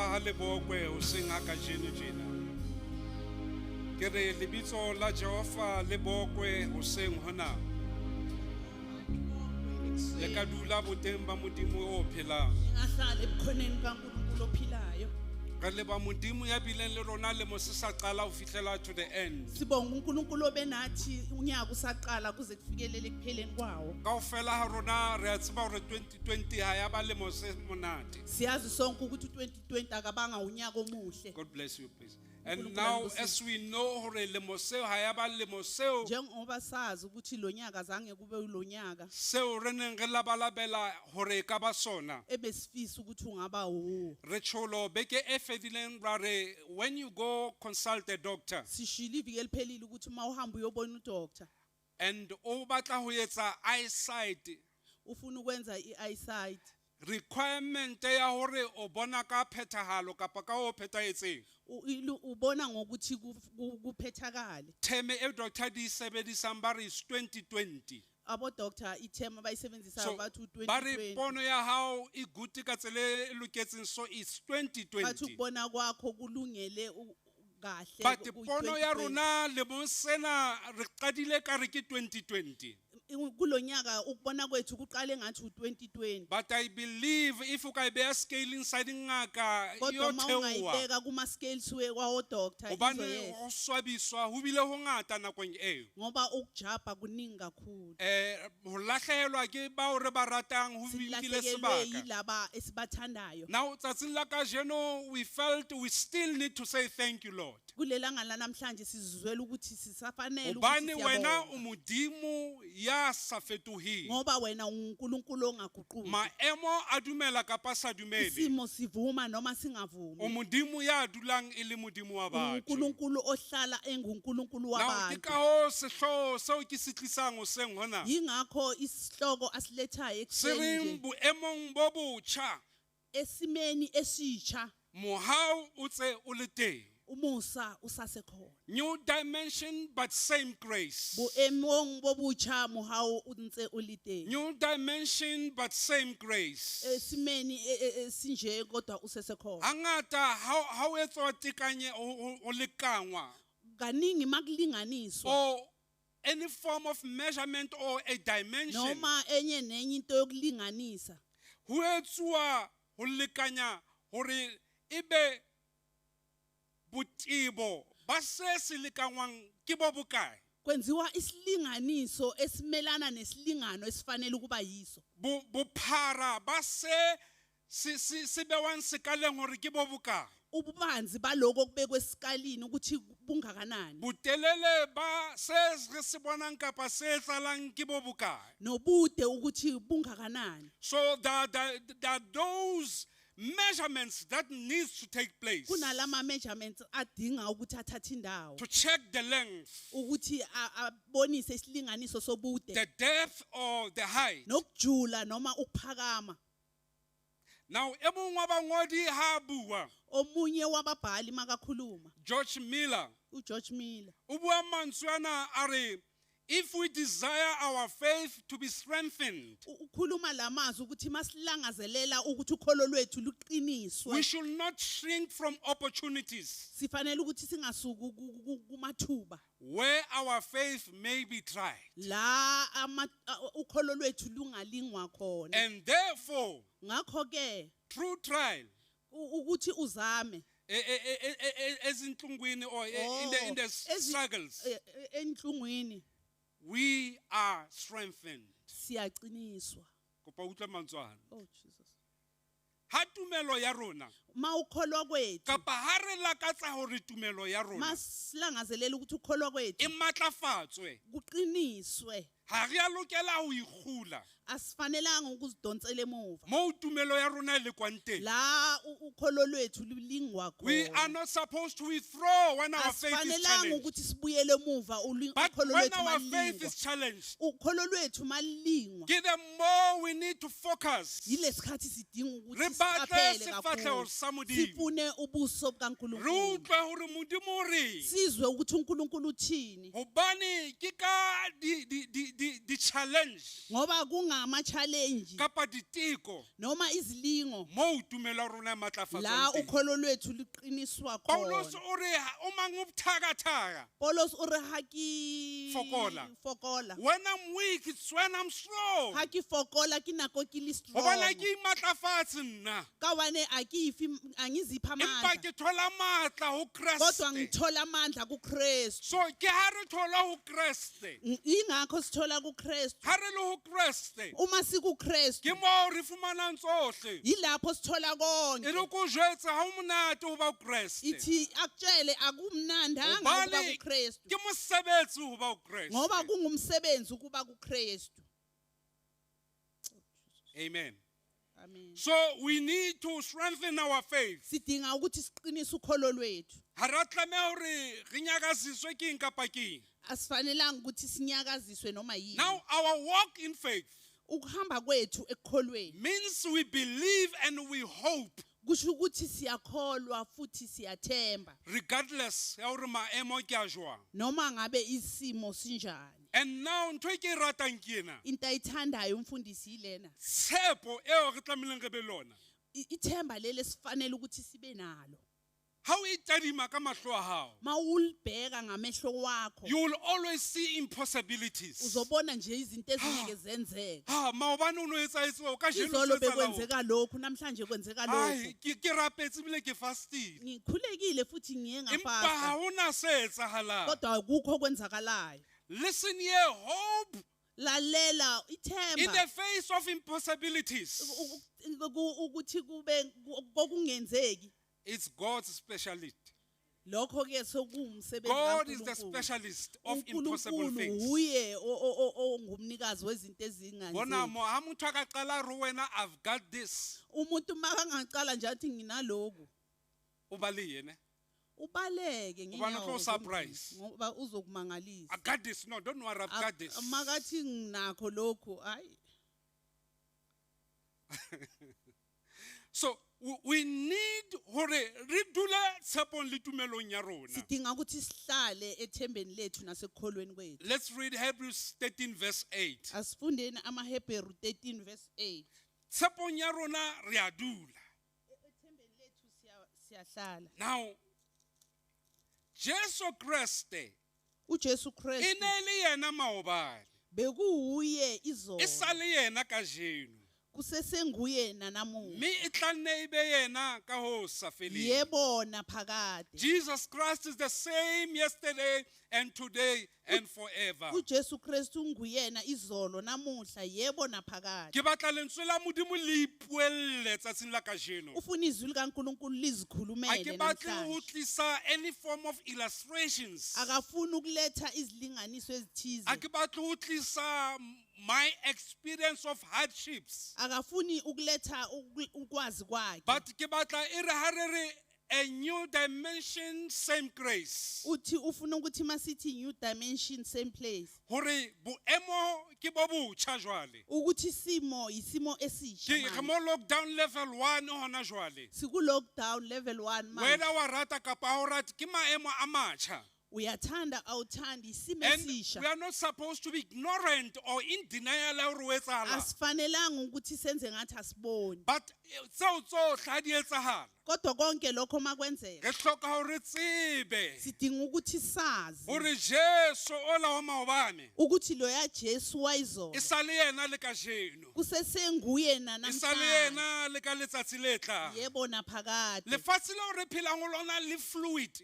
ha le bokwe hoseng ha kajeno tjena. Ke re lebitso la Jehova le bokwe hoseng hona. Le ka dula boteng ba Modimo o phelang. Ngingahlala ebukhoneni bukaNkulunkulu ophilayo. Re leba Modimo ya bileng le rona lemo se sa qala ho fihlela to the end. Sibonga uNkulunkulu obenathi unyaka usaqala kuze kufikelele ekupheleni kwawo. Kaofela ha rona re a tseba hore 2020 ha ya ba lemo se monate. Siyazi sonke ukuthi u2020 akabanga unyaka omuhle. God bless you, please. And uNkulunkulu now, anibusise. as we know, hore lemo seo ha ya ba lemo seo Njengoba sazi ukuthi lo nyaka zange kube ulonyaka seo re neng re labalabela hore e ka ba sona. ebesifisa ukuthi ungaba wo. Re tsholo beke e fedileng ra re when you go consult a doctor Sishilo iviki eliphelile ukuthi uma uhamba uyobona udoctor and o batla ho etsa eyesight ufuna ukwenza i-eyesight requirement ya hore o bona ka phethahalo kapa ka ho phethahetseng. Ubona ngokuthi kuphethakale. Theme e doctor di e sebedisang ba re is 2020. Abo doctor ithema abayisebenzisayo So bathi ba re u2020. pono ya hao e good ka tsela e loketseng, so it's Bathi 2020. ukubona kwakho kulungele kahle But kuyi pono ya 2020. rona lemong sena re qadile ka re ke 2020. Kulonyaka ukubona kwethu kuqale ngathi u2020. But I believe if o ka e beha scaling sa dingaka e Kodwa yo uma theoha. ungayibeka kuma scales wawo doctor Hobane izoyehla. ho swabiswa ho bile ho ngata nakong eo. Ngoba ukujabha kuningi kakhulu. Ho lahlehelwa ke bao re ba ratang ho nkile Silahlekelwe sebaka. yilaba esibathandayo. Now tsatsing la kajeno we felt we still need to say thank you, Lord. Kulelanga lanamhlanje sizizwela ukuthi sisafanele ukuthi Hobane wena siyabonga. o Modimo ya sa fetoheng. Ngoba wena unguNkulunkulu ongaguquki. Maemo a dumela kapa sa dumele. Isimo sivuma noma singavumi. O Modimo ya dulang e le Modimo wa batho. UNkulunkulu ohlala enguNkulunkulu Now ke wabantu. ka hoo sehlooho seo ke se tlisang hoseng hona. Yingakho isihloko asilethayo Se ekuseni reng nje boemong bo botjha esimeni esitsha mohau o tse o le teng. Umusa usasekhona. New dimension but same grace. Boemong bobutsha mohau o ntse o le teng. New dimension but same grace. Esimeni sinje kodwa usesekhona. Hangata ha o etswa tekanye ho lekangwa Kaningi makulinganiswa or any form of measurement or a dimension, noma enye nenye into yokulinganisa, ho etsuwa ho lekanya hore ebe botebo ba se se lekangwang ke bo bokae. Kwenziwa isilinganiso esimelana nesilingano esifanele ukuba yiso. Bophara ba se se bewang sekaleng hore ke bo bokae. Ububanzi baloko okubekwe esikalini ukuthi bungakanani. Botelele ba se re se bonang kapa se etsahalang ke bo bokae. Nobude ukuthi bungakanani. So there are those measurements that needs to take place Kunalama measurements adinga ukuthi athathe indawo to check the length, ukuthi abonise isilinganiso sobude, the depth or the height. Nokujula noma ukuphakama. Now, e mong wa bangodi ha bua, Omunye wababhali makakhuluma, George Miller, uGeorge Miller, o bua mantswe ana a re, if we desire our faith to be strengthened, ukhuluma lamazwi ukuthi masilangazelela ukuthi ukholo lwethu we luqiniswe, should not shrink from opportunities sifanele ukuthi singasuki kumathuba where our faith may be tried. la ukholo lwethu lungalingwa khona. And therefore, Ngakho ke, through trial, ukuthi uzame ezinhlungwini or in the Oh, struggles, enhlungwini, we are strengthened. Siyaqiniswa. Kopa utlwe mantswe ana. Oh Jesus. Ha tumelo ya rona Ma ukholwa kwethu, kapa ha re lakatsa hore tumelo ya rona masilangazelela ukuthi ukholwa kwethu e matlafatswe, kuqiniswe, ha re a lokela ho ikgula asifanelanga ukuzidonsela emuva moo tumelo ya rona e lekwang teng. la ukholo lwethu lulingwa We are khona. not supposed to withdraw when our faith is Asifanelanga challenged. ukuthi sibuyele emuva But ukholo when lwethu our faith malingwa. is challenged, Ukholo lwethu malingwa, ke the more we need to focus. yilesikhathi sidinga ukuthi Re batle siqaphele sefahleho kakhulu, sa Modimo. sifune ubuso Re bukaNkulunkulu, utlwe hore Modimo o reng. sizwe ukuthi uNkulunkulu uthini. Hobane ke ka di challenge Ngoba kunga Ama-challenge kapa diteko noma izilingo moo tumelo ya rona e la matlafatswang teng. ukholo lwethu luqiniswa Paulus khona. o re o mang o bothakathaka. Paulos o re ha ke Fokola. fokola. When I'm weak, it's when I'm strong. Ha ke fokola ke nako ke le Hobane ha strong. ke imatlafatse nna. Ka hobane a ke ife angiziphi Empa amandla. ke thola matla ho Kodwa Kreste. ngithola amandla kuKristu. So ke ha re thola ho Kreste. Ingakho sithola kuKristu. Ha re le ho Kreste. Uma sikuKristu Ke moo re fumanang tsohle. yilapho sithola E konke. re ko jwetse ha ho monate ho ba ho Kreste. Ithi akutshele akumnandanga ukuba Hobane kuKristu. ke mosebetsi ho ba ho Kreste. Ngoba kungumsebenzi ukuba kuKristu. Amen. Amen. So we need to strengthen our faith. Sidinga ukuthi siqinise ukholo lwethu. Ha ra tlameha hore re nyakasiswe ke eng kapa ke eng. Asifanelanga ukuthi sinyakaziswe noma yini. Now our walk in faith Ukuhamba kwethu ekukholweni means we believe and we hope kusho ukuthi siyakholwa futhi siyathemba regardless ya hore maemo ke a jwang. noma ngabe isimo sinjani. And now ntho e ke e ratang ke ena. Into ayithandayo umfundisi yilena. Tshepo eo re tlamehileng re be le yona. Ithemba leli esifanele ukuthi sibe nalo. Ha o e tadima ka mahlo a hao, Mawulibheka ngamehlo wakho you will always see impossibilities. uzobona nje izinto ezingeke zenzeke. Ha maobane o no etsahetse o kajeno Izolo ho etsahala hoo. bekwenzeka lokhu namhlanje kwenzeka Ai, lokhu. ke rapetse ebile ke fastile. Ngikhulekile futhi ngiye Empa ha ngafasta hona se etsahalang. kodwa akukho okwenzakalayo. Listen here, hope Lalela in ithemba the face of impossibilities. ukuthi kube kokungenzeki. It's God's specialty. Lokho ke sekuwumsebenzi God is the kaNkulunkulu. specialist of impossible uNkulunkulu things. uye ongumnikazi wezinto Bona ezingenzeki. mo ha motho a ka qala re wena I've got this. Umuntu makangaqala nje athi nginaloku O balehe ne? ubaleke Hobane o tlo ngenyawo o surprise. ngoba uzokumangalisa. I got this. No, don't worry, I've got this. Makathi nginakho lokhu hayi. So we need hore re dule tshepong le tumelong ya rona. Sidinga ukuthi sihlale ethembeni lethu nasekukholweni kwethu. Let's read Hebrews 13 verse 8. Asifundeni amaHebheru 13 verse 8. Tshepong ya rona re a dula. Ethembeni lethu siyahlala. Now Jesu Kriste uJesu e Kristu ne le yena maobane. bekuwuye izolo E sa le yena kajeno. kusesenguye nanamuhla Mme e tla nne e be yena ka ho sa feleng. yebo naphakade. Jesus Christ is the same yesterday and today and forever. uJesu Kristu unguyena izolo namuhla yebo naphakade. Ke batla lentswe la Modimo le ipuelle tsatsing la kajeno. Ufuna izwi likaNkulunkulu Ha lizikhulumele ke batle ho namhlanje. tlisa any form of illustrations. Akafuni ukuletha izilinganiso ezithize. Ha ke batle ho tlisa my experience of hardships. Akafuni ukuletha ukwazi kwakhe. But ke batla e re ha re re a new dimension, same grace. Uthi ufuna ukuthi masithi new dimension same place. Hore boemo ke bo botjha jwale. Ukuthi isimo isimo esisha. Ke re manje. mo lockdown level 1 hona jwale. Siku lockdown level 1 manje. Whether wa rata kapa ha o rate ke maemo a matjha. Uyathanda awuthandi isimo And esisha. we are not supposed to be ignorant or in denial ya hore ho etsahalang. Asifanelanga ukuthi senze ngathi asiboni. But tseo tsohle ha di etsahala, Kodwa konke lokho makwenzeka re hloka hore re tsebe sidinga ukuthi sazi hore Jesu ola wa maobane ukuthi loya Jesu wayizolo e sa le yena le kajeno. kusesenguye E sa le namhlanje yena le ka letsatsi le tlang. yebo naphakade. Lefatshe leo re phelang ho lona le fluid.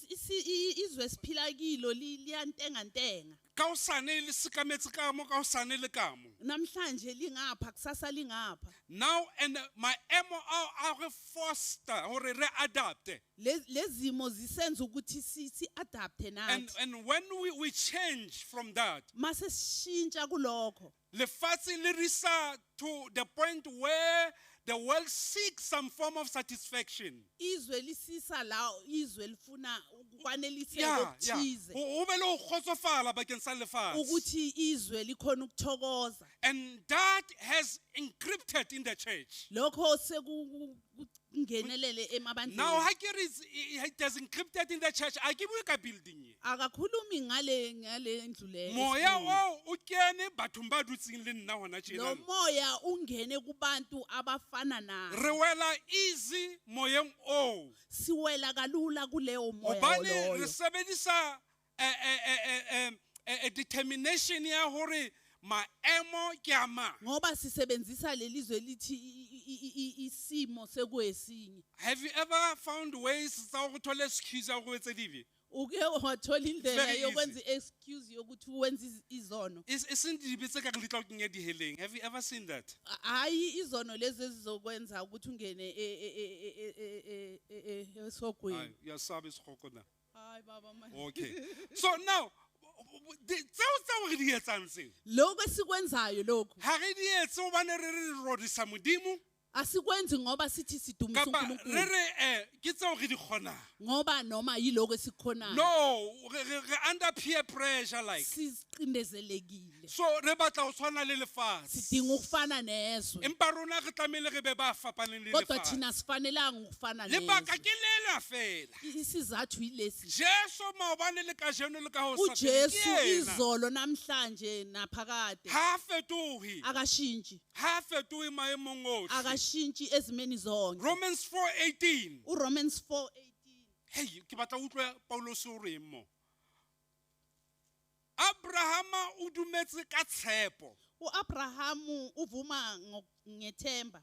Izwe esiphila kilo liyantengantenga. Ka hosane le sekametse ka mo, ka hosane le ka mo. Namhlanje lingapha kusasa lingapha. Now and maemo ao a re foster hore re adapte. Lezimo zisenza ukuthi si adapte And nathi. and when we change from that, Mase sishintsha kulokho lefatshe le re isa to the point where the world seeks some form of satisfaction. Izwe lisisa la izwe lifuna ukwaneliseka Yeah. okuthize. Ho be le ho kgotsofala bakeng sa lefatshe. Ukuthi izwe likhona ukuthokoza. And that has encrypted in the church. Lokho sekungenelele Now, emabandleni. ha ke re it has encrypted in the church, ha ke bue ka building ye. Akakhulumi ngale ndlu le. Moya esikuyo. oo o kene bathong ba dutseng le nna hona Lo tjena. moya ungene kubantu abafana naye. Re wela easy moyeng oo. Siwela kalula kuleyo moya Hobane re loyo. sebedisa determination ya hore maemo ke a mang. Ngoba sisebenzisa lelizwe lithi isimo sekwesinye. Have you ever found ways tsa go thola excuse ya go etsa dibe? Uke wathola indlela Very easy. yokwenza i-excuse yokuthi wenze izono. E seng dibe tse ka re di tla o kenya diheleng. Have you ever seen that? Hayi izono lezi ezizokwenza ukuthi ungene esogweni. Ai, uyasaba isigogo na. Hayi baba man. Okay. So now tseo tseo re di etsang tseo. Lokho esikwenzayo lokho Ha re di etse hobane re re rorisa Modimo asikwenzi ngoba sithi sidumisa kapa re uNkulunkulu re ke tseo re di kgonang. ngoba noma yiloko esikhonayo. No, re under peer pressure like. Sicindezelekile. So re batla ho tshwana le lefatshe. Sidinga ukufana nezwe. Empa rona re tlamehile re be ba fapaneng le Kodwa lefatshe. thina sifanelanga ukufana Lebaka nezwe. ke lela fela. Isizathu yilesi. Jesu maobane le kajeno le ka ho sa feleng ke uJesu yena. izolo namhlanje naphakade Ha a fetohe. akashintshi. Ha a fetohe maemong ohle. Akashintshi ezimeni zonke. Romans 4:18. uRomans 4:18. Hey, ke batla ho utlwa Paulus o reng mo. Abrahama o dumetse ka tshepo. uAbrahamu uvuma ngethemba.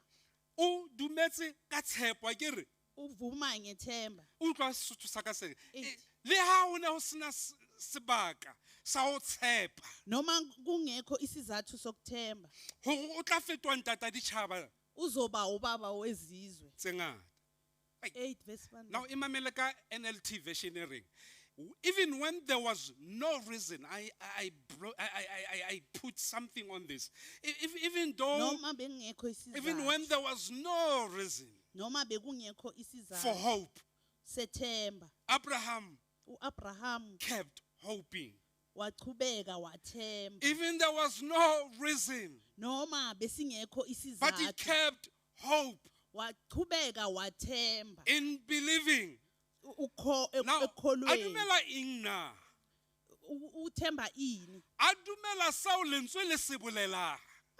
O dumetse ka tshepo, akere? Uvuma ngethemba. Utlwa Sesotho sa ka se re, Eight. le ha ho ne ho sena sebaka sa ho tshepa Noma kungekho isizathu sokuthemba hore o tla fetoha ntata ditjhaba uzoba ubaba wezizwe. tse ngata. 8 verse 1. Now imamele ka NLT version e reng, even when there was no reason, I put something on this. If, even though, Noma bengekho even when isizathu. there was no reason Noma bekungekho for isizathu hope, sethemba. Abraham uAbraham kept hoping. wachubeka wathemba. Even there was no reason, Noma besingekho but he isizathu kept hope wachubeka wathemba. in believing. Now, Ekholweni. a dumela eng na? Uthemba ini? A dumela seo lentswe le se bolelang.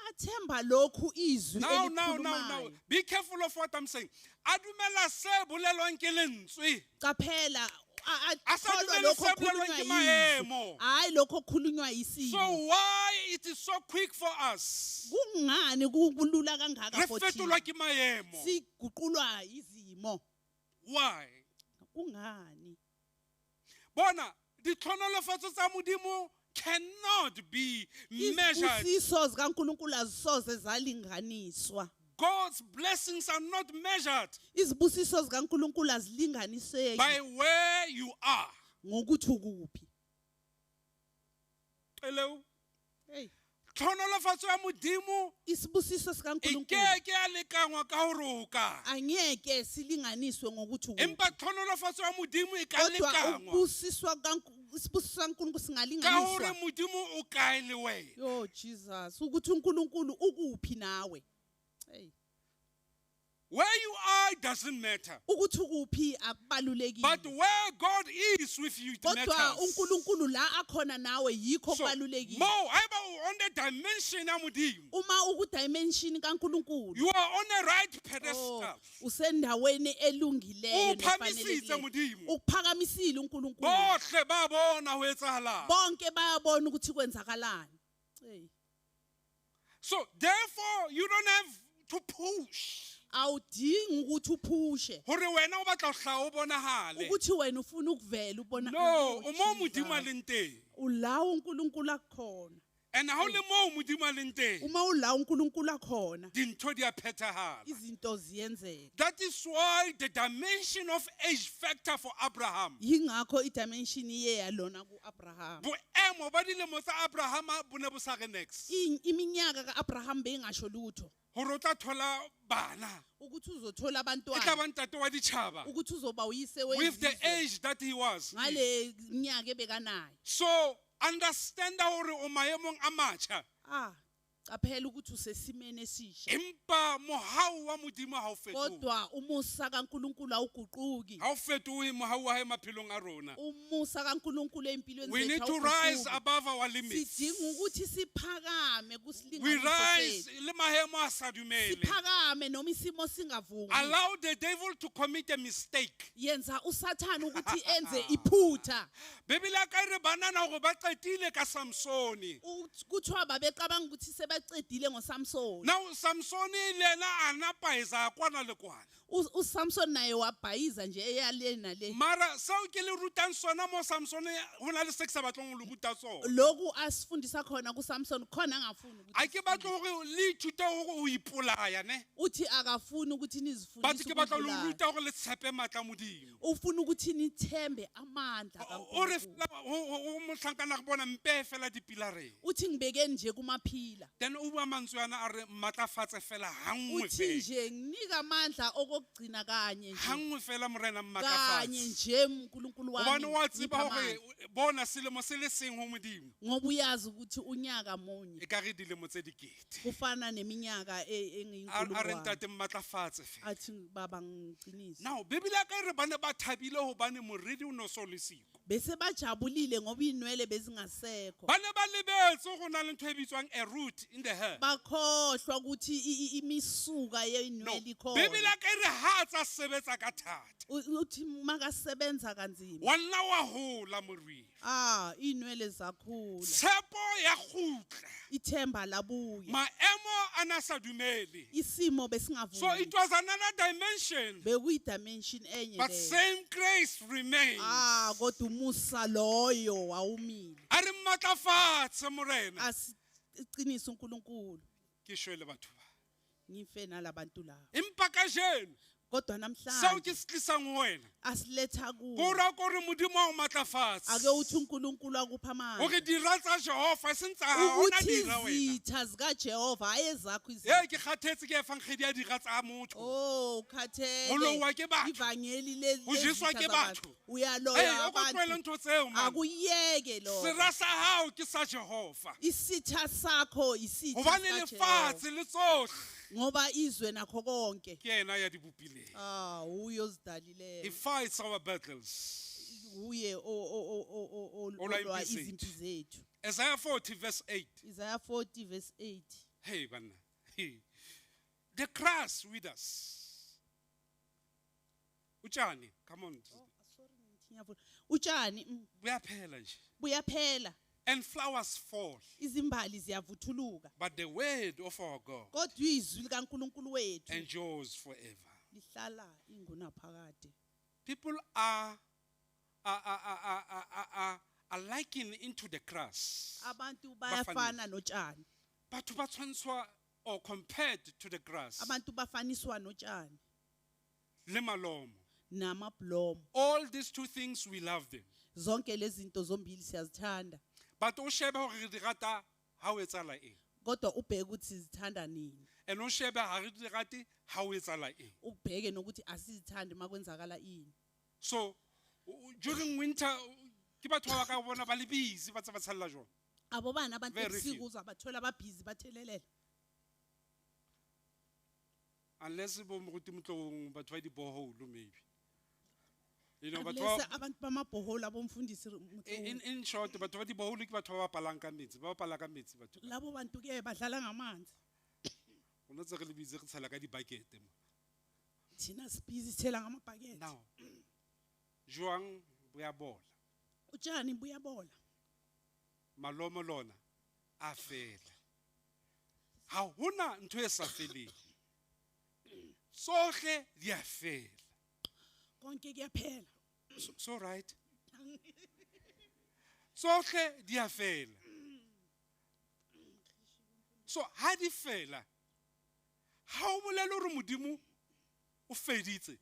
Athemba lokhu izwi Now, now, now, now. elikhulumayo. Be careful of what I'm saying. A dumela se bolelwang ke lentswe. Qaphela A sa akholwa dumele lokho se bolelwang okukhulunywa ke yizwi. maemo. Hayi lokho okukhulunywa So isimo. why it is so quick for us? Kungani kulula kangaka Re for thina? fetolwa ke maemo. Siguqulwa izimo. Why? Kungani? Bona, ditlhonolofatso tsa Modimo cannot be measured. Izibusiso zikaNkulunkulu azisoze zalinganiswa. God's blessings are not measured Izibusiso zikaNkulunkulu azilinganiseki by where you are. ngokuthi ukuphi. Hello? Hey, Tlhonolofatso ya Modimo isibusiso e sikaNkulunkulu ke ke ya lekangwa ka hore o ka. angeke silinganiswe ngokuthi ukuphi. Empa tlhonolofatso ya Modimo e ka Kodwa lekangwa ukubusiswa isibusiso sikaNkulunkulu ka hore singalinganiswa. Modimo o kae le wena. Yo Jesus, ukuthi uNkulunkulu ukuphi nawe. Hey, Where you are doesn't matter. ukuthi ukuphi akubalulekile. But where God is with you, it Kodwa matters. uNkulunkulu la akhona nawe yikho So, kubalulekile. mo, haeba o on the dimension ya Modimo, Uma uku dimension kaNkulunkulu you are on the right oh, pedestal. usendaweni elungileyo O phamisitse nefanelekileyo. Modimo. Ukuphakamisile uNkulunkulu. Bohle ba bona ho etsahalang. Bonke bayabona ukuthi kwenzakalani. Hey, So therefore you don't have to push. awudingi ukuthi uphushe. Hore wena o batla ho hlaha o bonahale. Ukuthi wena ufuna ukuvela ubona. No, Oh, o mo Modimo a Jesus. leng teng. Ula uNkulunkulu akukhona. And ha o le moo Modimo a leng teng, Uma ula uNkulunkulu akhona, dintho di a phethahala. izinto ziyenzeka. That is why the dimension of age factor for Abraham. Yingakho idimension iye yalona kuAbraham. Boemo ba dilemo tsa Abrahama bo ne bo sa re next. Iminyaka kaAbraham beyingasho lutho. Hore o tla thola bana. Ukuthi uzothola E tla abantwana, ba ntate wa ditjhaba. ukuthi uzoba uyise With the wezizwe age that he was. in. ngale minyaka ebekanayo. So understand hore o maemong a matjha. Ah, Qaphela ukuthi usesimeni esisha. Empa mohau wa Modimo ha o fetohe. Kodwa umusa kaNkuluNkulu awuguquki. Ha o fetohe mohau wa hae maphelong a rona. Umusa kaNkuluNkulu empilweni We need zethu to rise awuguquki. above our limits. Sidinga ukuthi siphakame We kusilinganiso rise sethu. le maemo a sa dumele. Siphakame noma isimo singavumi. Allow the devil to commit a mistake. Yenza uSathane ukuthi enze iphutha. Bibele ya ka e re banana hore ba qetile ka Samsone. Kuthiwa babecabanga ukuthi sebacedile ngoSamson. Now Samsone le yena a napaetsa kwana le kwana. USamson naye wabhayiza nje eyale nale. Mara seo ke le rutang sona mo Samsone ho na le se ke sa batleng ho le ruta sona. Lokhu asifundisa khona kuSamson khona angafuni ukuthi A ke batle hore le ithute hore o ipolaya ne. uthi akafuni ukuthi But nizifundise ke batla ho le ukubulala. ruta hore le tshepe matla a Modimo. Ufuna ukuthi nithembe amandla O re kaNkulunkulu. fela ho mohlankana re bona mpe fela dipilareng. Uthi ngibekeni nje kumaphila. Then o bua mantswe ana a re matlafatse fela hanngwe Uthi fela. nje nginika amandla okokugcina kanye nje. Hanngwe fela Morena Kanye mmatlafatse. nje uNkulunkulu wami. Hobane wa tseba ngipha hore amandla. bona selemo se le seng ho Modimo. Ngoba uyazi ukuthi unyaka munye E ka re dilemo tse dikete. kufana neminyaka A re engiyinkulungwane. ntate mmatlafatse fela. Athi baba ngiqinise. Now Bibele ya ka e re ba ne ba thabile hobane moriri o no so le siko. Bese bajabulile ngoba inwele bezingasekho. Ba ne ba lebetse go na le ntho e bitswang a root in the hair. Bakhohlwa ukuthi imisuka No. yeinwele ikhona. Bibele ya ka e re ha a tsa sebetsa ka thata. Uthi makasebenza kanzima. Wa nna wa hola moriri. Ah, inwele zakhula. Tshepo ya kgutla. Ithemba labuya. Maemo a na sa dumele. Isimo So besingavumi. it was another dimension. Bekuyi dimension enye But leyo. same grace remains. Ah, kodwa umusa loyo wawumile. A re matlafatse Morena. Asiqinise uNkulunkulu. Ke shwele batho ba. Ngife nalabantu laba. Empa kajeno Kodwa seo namhlanje ke se tlisang ho wena. asiletha kuwe. Ko ra kore Modimo a o matlafatse. Ake uthi uNkulunkulu akupha amandla. Hore dira tsa Jehova e seng tsa hao, ha hona Ukuthi dira wena. izitha zikaJehova ayezakho izitha. Ee, ke kgathetse ke efankgedi ya dira tsa motho. Oh, ukhathele. Ho lowa ke batho. Ivangeli le Ho jeswa lezitha ke zabantu. batho. Uyaloya Ee, o ko tlohele abantu. ntho tseo man. Akuyeke lo. Sera sa hao ke sa Jehova. Isitha sakho isitha Hobane sikaJehova. lefatshe le tsohle Ngoba izwe nakho konke. ke yena ya di bopileng. Ah, uye He ozidalileyo. fights our battles. Uye o o o o o Olwa olwa impi izimpi zethu. Isaiah 40 verse 8. Isaiah 40 verse 8. Hey banna. Hey. The grass withers. Utshani, come on. Sorry ngiyavula. Utshani Buyaphela nje. buyaphela. And flowers fall, Izimbali ziyavuthuluka. but the word of our God Kodwa izwi likaNkulunkulu wethu endures forever. lihlala ingunaphakade. People are likened into the grass. Abantu bayafana notshani. Batho ba tshwantshwa or compared to the grass. Abantu bafaniswa notshani Le malomo. namablomo. All these two things we love them. Zonke lezi zinto zombili siyazithanda. But o shebe hore re di rata ha o etsahala eng. Kodwa ubheke ukuthi sizithanda nini. And o shebe ha re di rate ha o etsahala eng. Ubheke nokuthi asizithandi makwenzakala ini. So during winter ke batho ba ba ka bona ba le busy ba tse ba tshella jwang. Abo bana abantu Very few. ebusika uzabathola ababhizi bathelelela. Unless bo moruti Motloung batho ba di-borehole maybe. You know batho Unless ba abantu bamabhoholo abomfundisi Motloung. in short batho ba di-borehole ke batho ba bapalang ka metsi, ba bapala ka metsi batho. Labo bantu ke badlala ngamanzi. Rona tse re le busy re tshela ka di-bucket mo. Thina sibhizi sithela ngamabhakede. Now jwang bo ya bola. Utshani buyabola. Malomo lona a fela. Ha hona ntho e sa feleng. Tsohle di a fela. Konke kuyaphela. So right. Tsohle di a fela. So ha di fela, ha o bolele hore Modimo o feditse.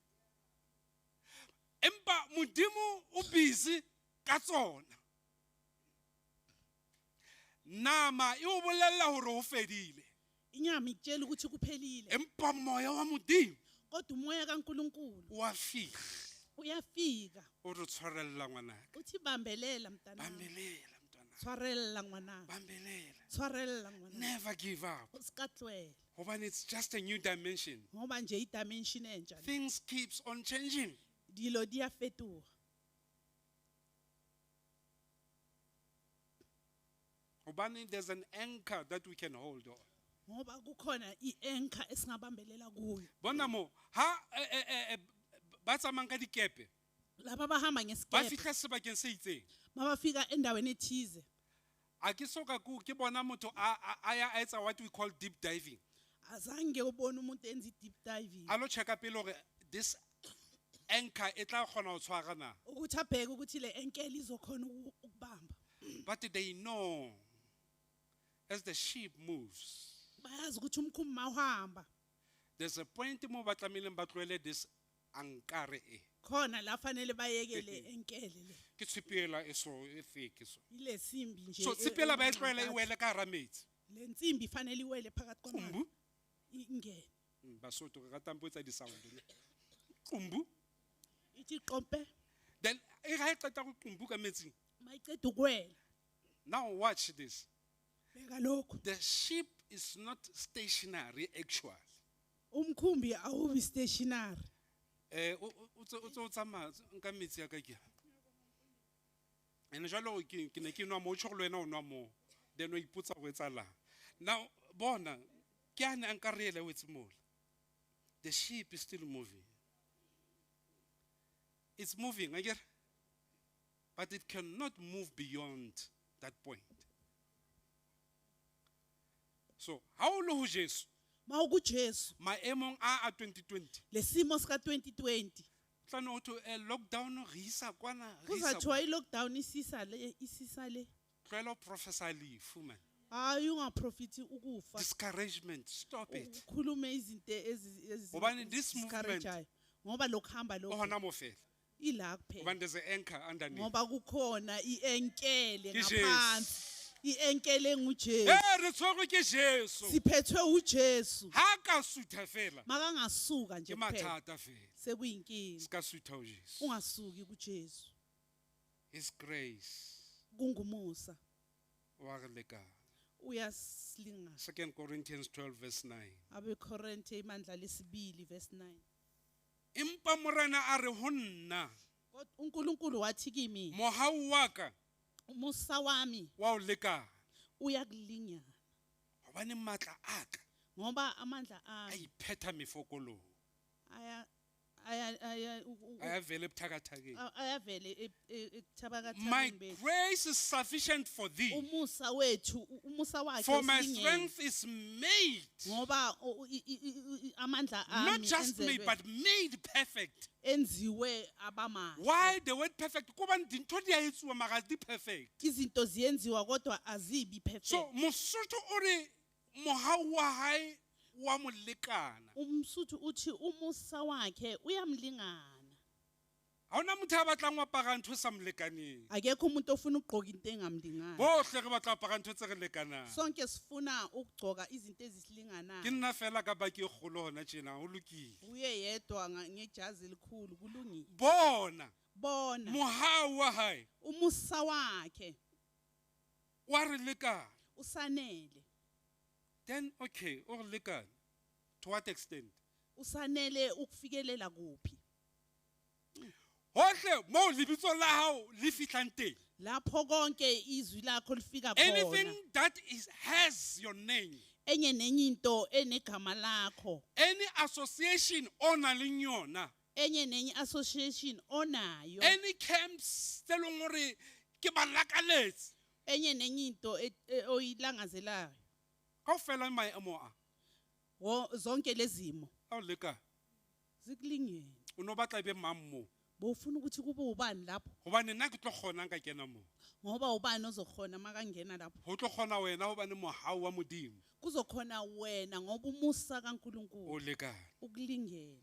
Empa Modimo o busy ka tsona. Nama e o bolella hore ho fedile. Inyama ikutshela ukuthi kuphelile. Empa moya wa Modimo Kodwa umoya kaNkulunkulu wa fihla. uyafika. O re tshwarella ngwanaka. Uthi bambelela mntanami. Bambelela mntwanaka. Tshwarella ngwana. Bambelela. Tshwarella ngwana. Never give up. O ska tlohela. Hobane it's just a new dimension. Ngoba nje i-dimension entsha le. Things keeps on changing. Dilo di a fetoha. Hobane there's an anchor that we can hold on. Ngoba kukhona i-anchor esingabambelela kuyo. Bona mo ha ba tsamayang ka dikepe Laba abahamba ba ngesikepe fihla sebakeng se itseng. mabafika endaweni ethize A ke soka ke bona motho a ya a etsa what we call deep diving. azange ubone umuntu enza i-deep diving A lo checka pele hore this anchor e tla kgona ho tshwara na. ukuthi abheke ukuthi le enkele izokhona ukubamba. But they know as the ship moves, Bayazi ukuthi umkhumbi mawuhamba there's a point mo ba tlamehileng ba tlohele this ankare e. khona la fanele bayeke le enkele le. Ke tshepe e so e thick so. Ile simbi nje. So tshepe ela ba e tlohela e enqantathu. wele ka hara metsi. Le nsimbi fanele iwele phakathi kwamanzi. Qumbu. Ingene. Basotho re ratang puo tsa di-sound ne. Qumbu. Ithi qompe Then e ha e qeta go qumbu ka metsing. mayiceda ukuwela. Now watch this. Bheka lokhu. The ship is not stationary actually. Umkhumbi awubi stationary. O tse o tsamaya nka metsi ya ka ke. Ene jwale ke ne ke nwa moo, tjho le wena o nwa moo. Then o ipotsa ho etsahalang. Now bona ke ane a nka re ele wetse mola. The ship is still moving. It's moving, akere? But it cannot move beyond that point. So, ha o le ho Jesu, MawukuJesu maemong a 2020, lesimo sika 2020 tla no ho lockdown re isa kwana, re isa kuzathiwa kwana. i-lockdown isisa le isisa le. Tlohela ho prophesy lefu, man. Hayi ungaprofiti ukufa. Discouragement, stop it. Ukhulume izinto Hobane this movement- discourageayo. Ngoba lokuhamba O lokhu hona moo fela. ila kuphela. Hobane there's an anchor underneath. Ngoba kukhona i-enkele Ke Jesu. ngaphansi. I-enkele nguJesu. Eh, re tshwerwe ke Jesu. Siphethwe uJesu. Ha ka sutha fela, Makangasuka nje ke kuphela. mathata fela. Sekuyinkinga. Ska sutha ho Jesu. Ungasuki kuJesu. His grace Kungumusa. wa re lekana. Uyasilingana. 2 Corinthians 12 verse 9. AbeKorinte imandla lesibili verse 9. Empa Morena a re ho nna, Kodwa uNkulunkulu wathi kimi, mohau wa ka umusa wami wa o lekana. uyakulingana Hobane matla a ka ngoba amandla a ami iphetha mefokolong. aya aya aya A ya vele buthakathakeng. ayavele My ekuthabakathakeni bethu. grace is sufficient for thee, Umusa wethu umusa wakhe for my usilingene. strength is made, Ngoba amandla not ami just made, enzelwe- but made perfect. enziwe abamahle. Why the word perfect? Kobane dintho di a etsuwa mara di perfect. Izinto ziyenziwa kodwa azibi perfect. So Mosotho o re mohau wa hae wa mo lekana. Umsuthu uthi umusa wakhe uyamlingana. Ha hona motho a batlang ho apara ntho e sa mo lekaneng. Akekho umuntu ofuna ukugqoka into engamlingani. Bohle re batla ho apara ntho tse re lekanang. Sonke sifuna ukugqoka izinto Ke ezisilingananayo. nna fela ka baki e kgolo hona tjena, ho lokile. Uye yedwa ngejazi elikhulu kulungile. Bona Bona mohau wa hae umusa wakhe wa re lekana. usanele. Then okay, o re lekana. To what extent? Usanele ukufikelela kuphi? Hohle moo lebitso la hao le fihlang teng. Lapho konke izwi lakho lifika khona. Anything that is has your name, Enye nenye into enegama lakho. any association o nang le yona, Enye nenye association onayo. any camps tse leng hore ke ba lakaletse. Enye nenye into oyilangazelayo. Kaofela maemo a Zonke lezimo a o lekana. zikulingene. O no batla e be mang moo? Bowufuna ukuthi kube ubani lapho Hobane nna ke tlo kgona nka kena moo. ngoba ubani ozokhona makangena lapho. Ho tlo kgona wena hobane mohau wa Modimo Kuzokhona wena ngoba umusa o kaNkuluNkulu lekana. ukulingene.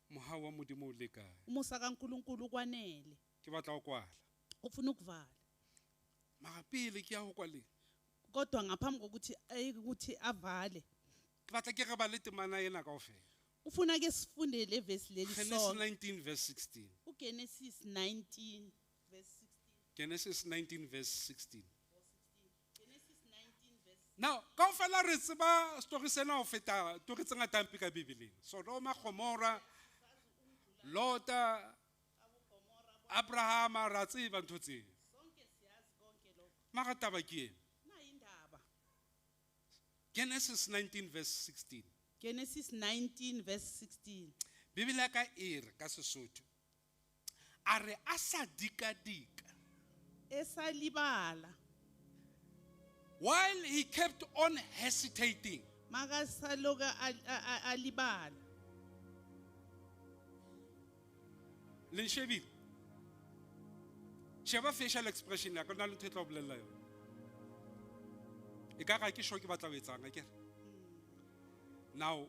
Mohau wa Modimo o lekana. Umusa kaNkuluNkulu ukwanele. Ke batla ho kwala. Ufuna ukuvala. Mara pele ke ya ho kwaleng. Kodwa ngaphambi kokuthi ukuthi avale Ke batla ke re bale temana ena kaofela. ufuna ke sifunde le verse leli Genesis sonke. 19 verse 16. uGenesis 19 verse 16. Genesis 19 verse 16. Now, kaofela re tseba story sena ho feta tori tse ngata hampe ka Bibeleng. Sodoma, Gomora, Lota, Abrahama, ra tseba ntho tseo. Sonke siyazi konke lokho. Mara taba ke ena. Nayi indaba. Genesis 19 verse 16. Genesis 19 verse 16. Bibele ya ka e re ka Sesotho. A re a sa dikadika. Esalibala While he kept on hesitating, makasaloka alibala. Le nshebile. Sheba facial expression ya ka, ho na le ntho e tla o bolella yona. E ka re ha ke sure ke batla ho etsang, akere? Now,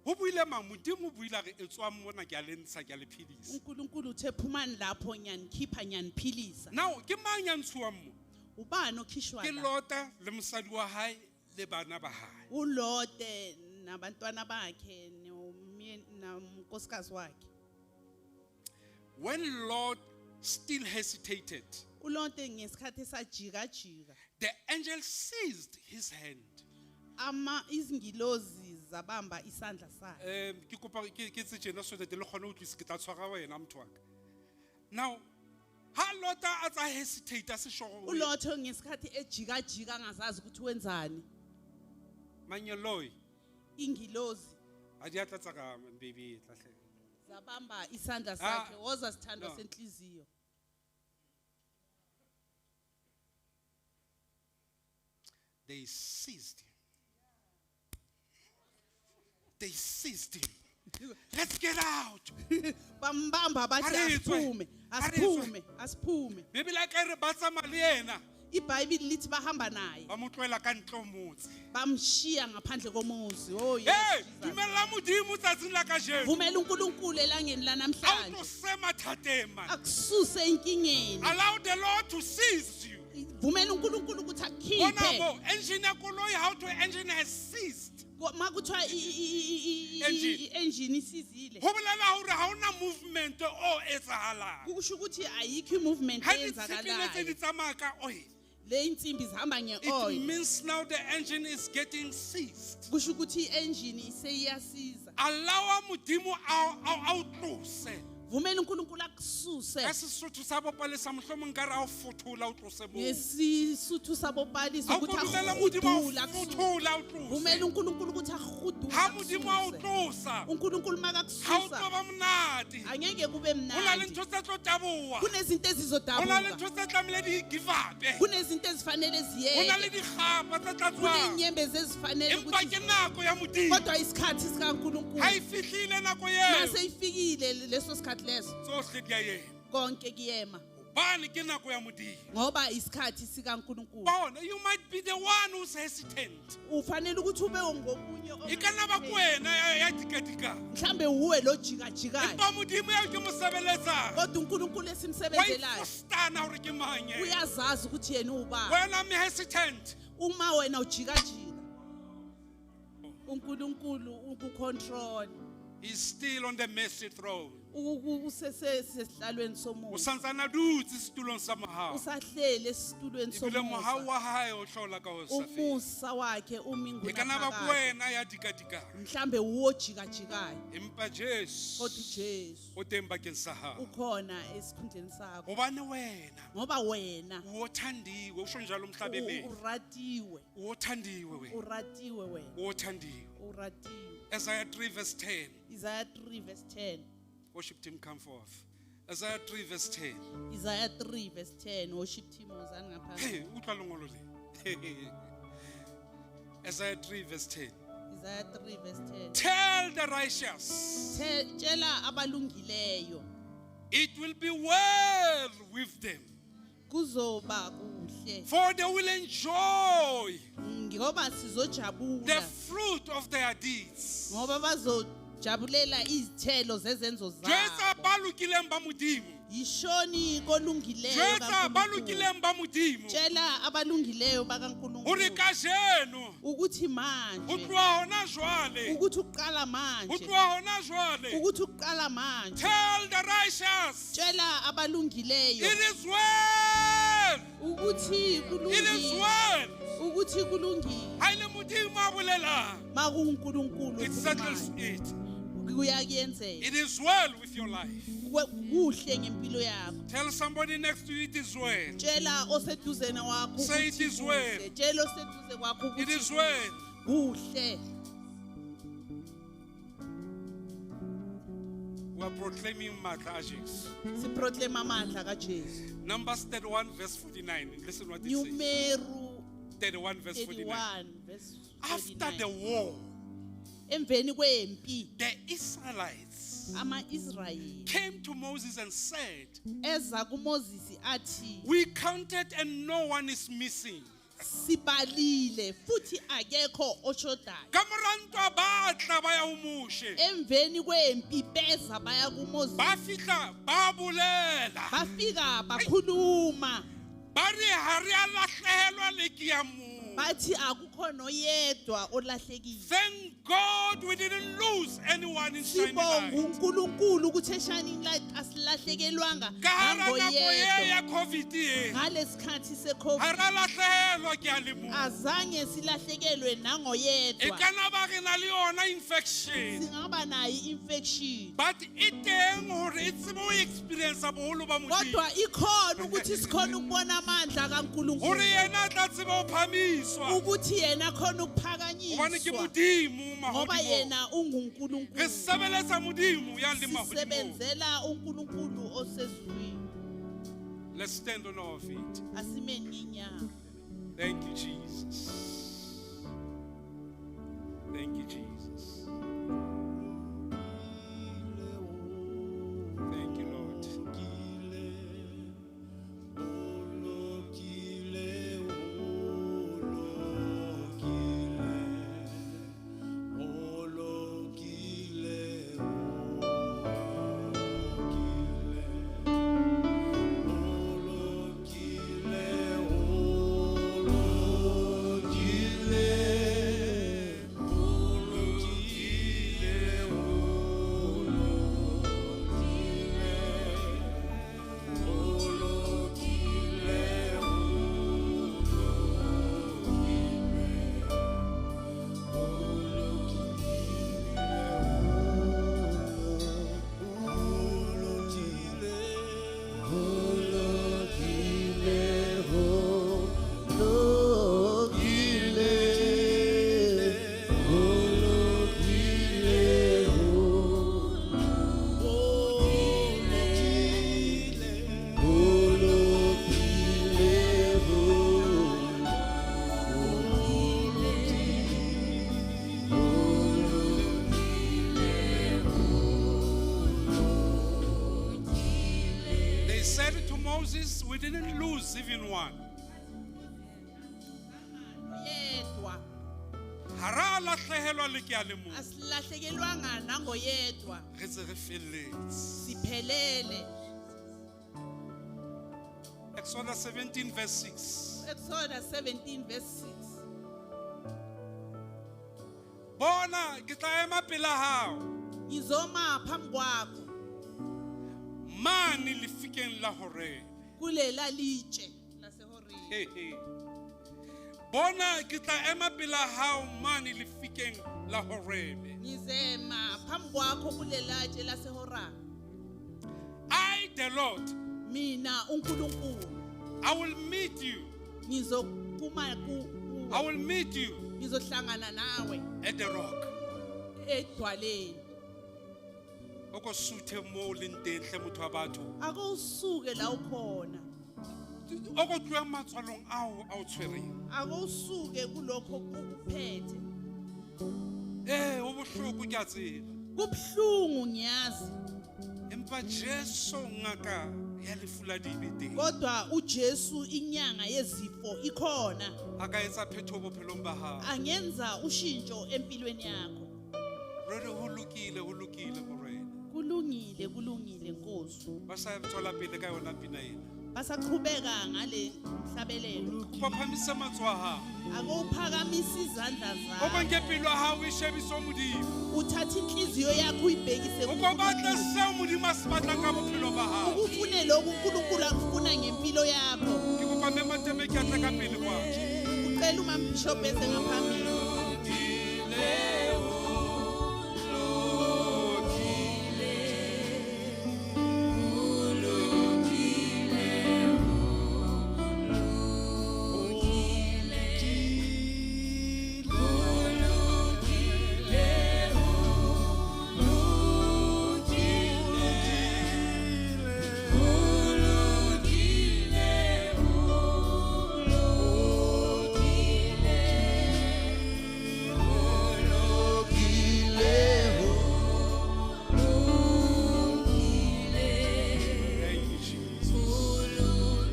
ho buile mang? Modimo o buile a re, e tswang mona ke a le ntsha, ke a le phedisa. uNkulunkulu uthe phumani lapho ngiyanikhipha ngiyaniphilisa. Now, ke mang ya ntshuwang mo? Ubani okhishwa Ke la? Lota le mosadi wa hae le bana ba hae. uLote nabantwana bakhe nomkosikazi wakhe. When Lot still hesitated, uLote ngesikhathi esajikajika the angel seized his hand. ama izingilozi zabamba isandla sakhe. Ke kopa ke etse tjena so that le kgone ho utlwisisa, ke tla tshwara wena motho wa ka. Now, ha Lota a tsa hesitate a se sure hore o uLothe ngesikhathi ejikajika angazazi ukuthi wenzani. Mangeloi Ingilozi a di a tla tsa ka baby tla hle. zabamba isandla sakhe woza sithandwa no. senhliziyo. They seized him. They seized him. Let's get out. Bambamba bathi A re tswe. asiphume, A re tswe. asiphume, asiphume. Bibele ya ka e re ba tsamaya le yena, iBhayibheli lithi bahamba naye ba mo tlohela ka ntle ho motse. bamshiya ngaphandle komuzi. Oh yes. Hey, Jesus. dumella Modimo tsatsing la kajeno. Vumela uNkulunkulu elangeni A o lanamhlanje tlose mathateng, man. akususe enkingeni. Allow the Lord to seize you. Vumela uNkulunkulu ukuthi Bona akukhiphe. mo, engine ya koloi, how to engine has seized. Makuthiwa Engine. i-engine isizile. Ho bolela hore ha hona movement o etsahalang. Kusho ukuthi ayikho i-movement Ha ditshepe le tse di eyenzakalayo. tsamaya ka oil. Le insimbi zihamba It nge-oil. means now the engine is getting seized. Kusho ukuthi i-engine iseyiyasiza. Allow Modimo a o tlose. Vumela uNkulunkulu akususe. Ka Sesotho sa bopalesa mohlomong nkare a o fothola o tlose moo. Ngesisuthu sabopalisa Ha o ukuthi ko dumela Modimo a o ahudula akususe. fothola a o tlose. Vumela uNkulunkulu ukuthi ahudule. Ha Modimo a o akususe. tlosa, uNkulunkulu ha o makakususa tlo ba monate. angeke kube Ho na le mnandi. ntho tse tlo taboha. Kunezinto Ho na le ezizodabuka. ntho tse tlamehile di give up-e. Kunezinto ezifanele Ho na le ziyeke. dikgapa tse tla tswang. Kunezinyembezi ezifanele Empa ukuthi ke nako ya Modimo. kodwa isikhathi sikaNkulunkulu Ha e fihlile nako eo, mase ifikile leso sikhathi leso tsohle di a ema. konke kuyema Hobane ke nako ya Modimo. ngoba isikhathi sikaNkulunkulu. Bona, you might be the one who's hesitant. Ufanele ukuthi ube ngomunye E ka nna ba ke wena ya dikadikang. mhlambe uwe lo jikajikayo Empa Modimo eo ke mo sebeletsang, kodwa uNkulunkulu wa esimsebenzelayo ifostana hore ke mang yena. uyazazi ukuthi yena ubani. When I'm hesitant, Uma wena ujikajika uNkulunkulu ukucontrol he's still on the mercy throne. usesesihlalweni O somusa santsane a dutse setulong sa mohau. usahlele esitulweni Ebile mohau somusa wa hae o hlola ka ho sa feleng. umusa wakhe umi E ka nna ba ke ngunaphakade wena ya dikadikang. mhlambe uwo jikajikayo Empa Jesu kodwa uJesu o teng bakeng sa hao. ukhona esikhundleni sakho Hobane wena ngoba wena o thandiwe, usho njalo umhlabeleli. uratiwe O thandiwe wena. uratiwe wena O thandiwe. uratiwe. Isaiah 3 verse 10. Isaiah 3 verse 10. Worship team come forth. Isaiah 3 verse 10. Isaiah 3 verse 10. Worship team wozani ngaphambi. Hey, utlwa lengolo le. Isaiah 3 verse 10. Isaiah 3 verse 10. Tell the righteous Tshela abalungileyo it will be well with them, kuzoba kuhle for they will enjoy ngoba the sizojabula fruit of their deeds. ngoba bazojabulela izithelo zezenzo Jwetsa zabo. ba lokileng ba Modimo. Yishoni kolungileyo Jwetsa ba kaNkulunkulu. lokileng ba Modimo. Tshela abalungileyo Hore bakaNkulunkulu kajeno ukuthi ho manje tloha hona jwale, ukuthi uqala ho manje tloha hona jwale. ukuthi uqala manje Tell the righteous tshela abalungileyo it is well. Ukuthi It is kulungile. well. Ukuthi kulungile. Ha e le Modimo a bolelang, Makunkulunkulu it settles it. kuyakuyenzeka. It is well with your life. Kuhle ngempilo yakho. Tell somebody next to you, it is well. Tshela oseduzene wakho Say it ukuthi is well. kuhle. Tshela oseduze kwakho It ukuthi is well. kuhle. We are proclaiming matla a Jesu. Siproclaim amandla kaJesu. Numbers 31 verse 49. Listen what it says. Numeru 31 verse 49. 31 verse After the 49. war, Emveni kwempi the Israelites ama-Israyeli came to Moses and said, eza kuMoses athi We counted and no one is missing. sibalile futhi akekho oshodayo. Ka mora ntwa ba tla ba ya ho Moshe. Emveni kwempi beza baya kuMoses Ba fihla ba bolela. bafika bakhuluma Ba re ha re a lahlehelwa le ke ya mong. bathi akukho noyedwa olahlekile. Thank God we didn't lose anyone in Shining Sibonga Light. uNkulunkulu ukuthi eShining Light asilahlekelwanga Ka hara nako ye nangoyedwa ya COVID ye. ngalesikhathi Ha seCovid ra lahlehelwa ke a le mong. azange silahlekelwe E nangoyedwa. ka na ba re na le yona infection. Singaba nayo i-infection But e teng hore e tsebe ho experience boholo ba Modimo. kodwa ikhona ukuthi sikhona ukubona amandla kaNkulunkulu Hore yena a tla tsebe ho phahamiswa. ukuthi yena khona Hobane ke ukuphakanyiswa Modimo ngoba mahodimong. yena Re unguNkulunkulu. sebeletsa Modimo ya leng mahodimong. Sisebenzela uNkulunkulu osezulwini. Let's stand on our feet. Asimeni ngenyawo. Thank you, Jesus. Thank you, Jesus. Thank you, Lord. They said to Moses, We didn't lose even one. Yedwa Ha ra lahlehelwa le ke a le mong. asilahlekelwanga nangoyedwa Re tse re felletse. siphelele. Exodus 17, verse 6. Exodus 17 verse 6. Bona, ke tla ema pela hao Ngizoma phambi kwakho mane lefikeng la Horebe. kulela litshe laseHorebe. He, he. Bona, ke tla ema pela hao mane lefikeng la Horebe. Ngizema phambi kwakho kulela litshe laseHorebe. I, the Lord, Mina uNkulunkulu I will meet you. ngizokuma ku I will meet you ngizohlangana nawe at the rock. edwaleni. O ko suthe moo o leng teng hle motho wa batho. Akowusuke la ukhona. O ko tlohe matswalong ao a o tshwereng. Akowusuke kulokho okuphethe. Ee, ho bohloko ke a tseba. Kubhlungu ngiyazi Empa Jesu ngaka ya lefu la dibe teng. kodwa uJesu inyanga yezifo ikhona A ka etsa phetoho bophelong ba hao. angenza ushintsho empilweni yakho. Re re ho lokile, ho lokile Morena. Kulungile kulungile Nkosi. Ba sa tswela pele ka yona pina ena. Basaqhubeka ngale mhlabelelo. Kopa phahamisa matsoho a hao. Akowuphakamisa izandla O zakho. nke pelo ya hao e shebise ho Modimo. Uthatha inhliziyo yakho uyibhekise O ko batle kuNkulunkulu. seo Modimo a se batlang ka bophelo ba hao. Ukufune lokhu uNkulunkulu akufuna ngempilo yakho. Ke kopa Kopa Mme Matemeki a tle ka pele kwa. Ucela umam Bishop eze ngaphambili. Thank you, Jesus.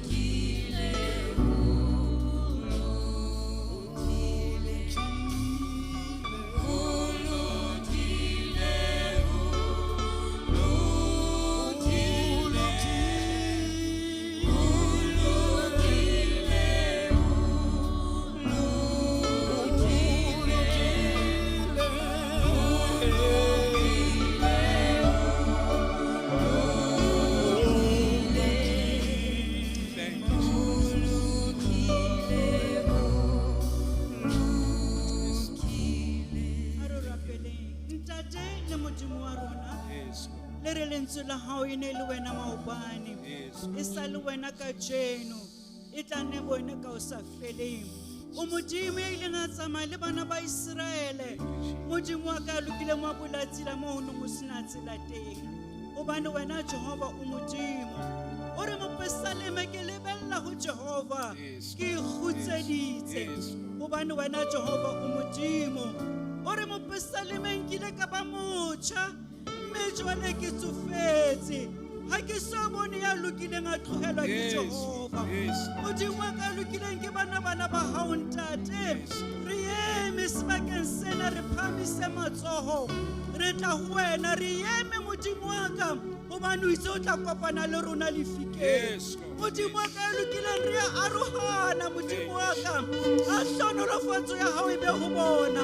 Thank you, Jesus. A re rapeleng. Ntate le Modimo wa rona, Yes, Lord. le re lentswe la hao e ne le wena maobane, Yes. e sa le wena kajeno, e tla nne bone ka o sa feleng. O Modimo ya ileng a tsamaya le bana ba Iseraele, Modimo wa ka a lokileng wa bula tsela moo ho neng ho sena tsela teng. Hobane wena Jehova o Modimo. O re mopesaleme ke lebella ho Jehova, Yes, ke ikgutseditse. Yes, Lord. Hobane wena Jehova o Modimo. O re mopesaleme nkile ka ba motjha, mme jwale ke tsofetse. Ha ke so bone ya lokileng a tlohelwa ke Yes, Jehova. yes. Modimo wa ka lokileng ke bana bana ba hao ntate. Yes. Re eme sebakeng sena, re phahamise matsoho. Re tla ho wena, re eme Modimo wa ka, hobane o itse o tla kopana le rona lefikeng. Yes, Lord. Modimo wa ka ya lokileng, re a arohana Modimo wa ka. A hlohonolofatso ya hao e be ho bona,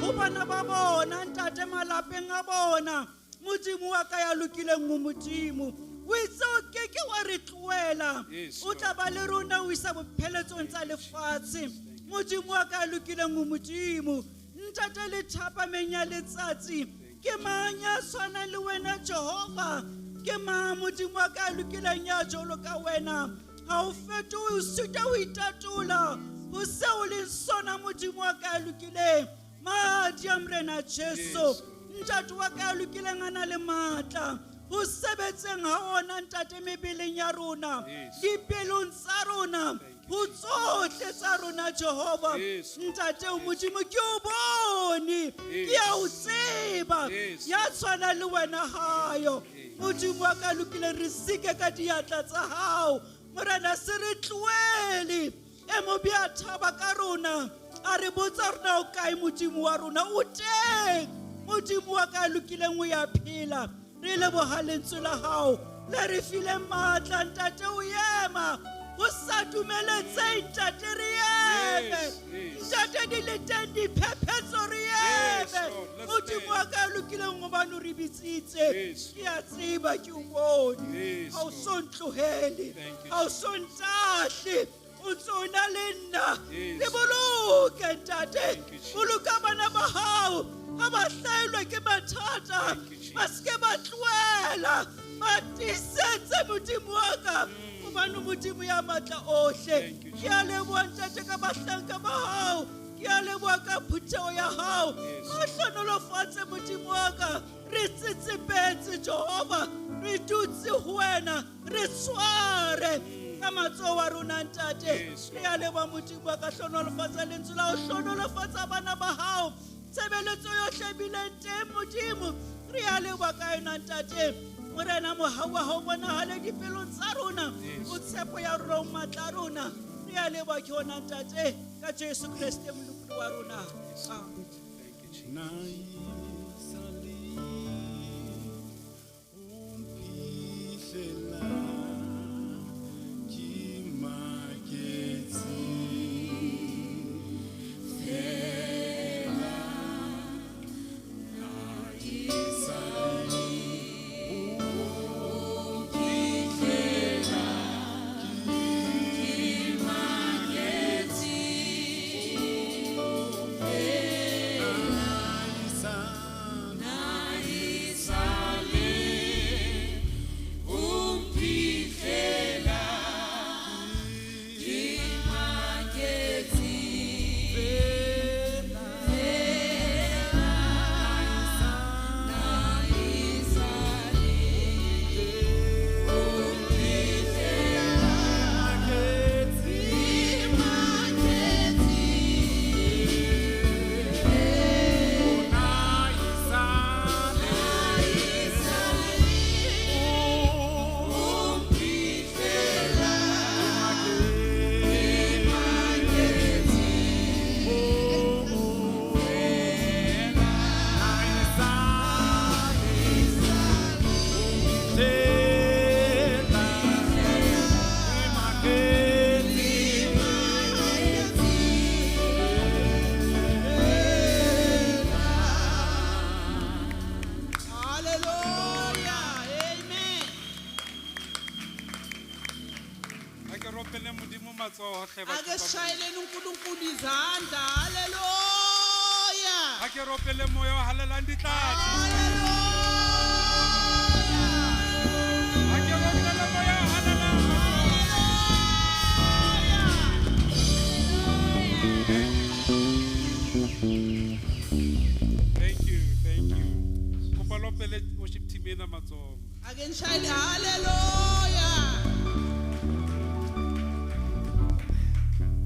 ho bana ba bona, ntate, malapeng a bona. Modimo wa ka ya lokileng o Modimo. O itse o keke wa re tlohela. Yes, O tla ba le rona ho isa bopheletsong tsa lefatshe. Modimo wa ka ya lokileng o Modimo. Ntate, le thapameng ya letsatsi, ke mang ya tshwanang le wena Jehova? Ke mang Modimo wa ka ya lokileng ya jwalo ka wena? Ha o fetohe, o sitwa ho itatola ho seo o leng sona Modimo wa ka ya lokileng. Madi a Morena Jesu, Yes. ntate wa ka ya lokileng a na le matla ho sebetseng ha ona ntate mebeleng ya rona, Yes. dipelong tsa rona, ho tsohle tsa rona Jehova. Yes. Ntate o Modimo, ke o bone, ke a o tseba, Yes. ya tshwana le wena hayo. Modimo wa ka lokileng, re sike ka diatla tsa hao Morena, se re tlohele. E mobe a thaba ka rona, a re botsa rona o kae Modimo wa rona? O teng Modimo wa ka lokileng, o ya phela. Re leboha lentswe la hao le re fileng matla ntate o ema ho sa dumeletseng ntate re eme. Yes, yes. Ntate di le teng diphephetso re Yes, eme. Lord, let's Modimo wa stand. ka lokileng hobane o re bitsitse. Yes. Ke a tseba ke o bone. Yes, Ha o Lord. so ntlohele, Thank you, ha o so ntahle, o ntso o na le nna. Yes. Le boloke ntate, Thank you, Jesus. boloka bana ba hao ha ba hlaelwa ke mathata, Thank you, Jesus. ba se ke ba tlohela, ba tiisetse Modimo wa ka, hobane Modimo ya matla ohle. Thank you, Ke a leboha ntate ka bahlanka ba hao, ke a leboha ka phutheho ya hao. Yes. O hlohonolofatse Modimo wa ka, re tsetsepetse Jehova, re dutse ho wena, re tshware ka matsoho a rona ntate. Yes, Re a leboha Modimo wa ka, hlohonolofatsa lentswe la hao, hlohonolofatsa bana ba hao, tshebeletso yohle e bileng teng Modimo, re a leboha ka yona ntate. Morena, mohau wa hao o bonahale dipelong tsa rona, Yes. o tshepo ya rona, o matla a rona. Re a leboha ke yona ntate, ka Jesu Kreste molopolli wa rona. Amen. Thank you, Jesus. Naisali umphihlela ke maketse fela naisali umphihlela ke ropele Modimo matsoho hle batho Ake ba Modimo. sishayeleni uNkulunkulu izandla. Haleluya. Ha ke ropele moya o halalelang ditlatse. Haleluya. Ha ke ropele moya o halalelang matsoho. Thank you, thank you. Kopa lo opele worship team ena matsoho. Ake nishayele haleluya.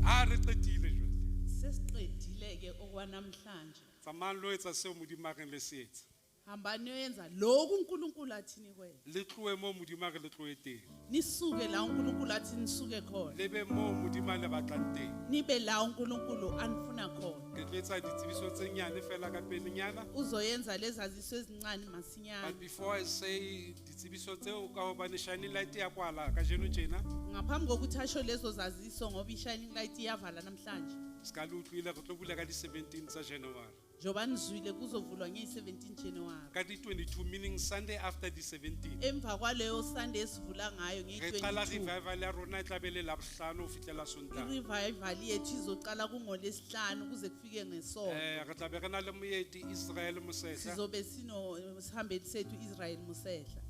Ha re qetile jwale. Sesiqedile ke okwanamhlanje. Tsamayang lo etsa seo Modimo a reng le se etse. Hambani niyoyenza lokhu uNkulunkulu athi nikwenze. Le tlohe moo Modimo a re le tlohe teng. Nisuke la uNkulunkulu athi nisuke khona. Le be moo Modimo a le batlang teng. Nibe la uNkulunkulu anifuna khona. Ke tlo etsa ditsebiso tse nyane fela ka pelenyana. Uzoyenza lezaziso ezincane masinyane. But before I say ditsebiso tseo ka hobane Shining Light ya kwala kajeno tjena. Ngaphambi kokuthi asho lezo zaziso ngoba i-Shining Light iyavala namhlanje. Ska le utlwile re tlo bula ka di 17 tsa January. Njengoba nizwile kuzovulwa ngeyi-17 January. Ka di 22 meaning Sunday after the 17. Emva kwaleyo Sunday esivula ngayo Re qala ngeyi-22. revival ya rona e tla be le Labohlano ho fihlela Sontaha. I-revival yethu izoqala kungolwesihlanu kuze kufike ngesonto. Re tla be re na le moeti Israel Mosehla. Sizobe sino sihambeli sethu Israel Mosehla.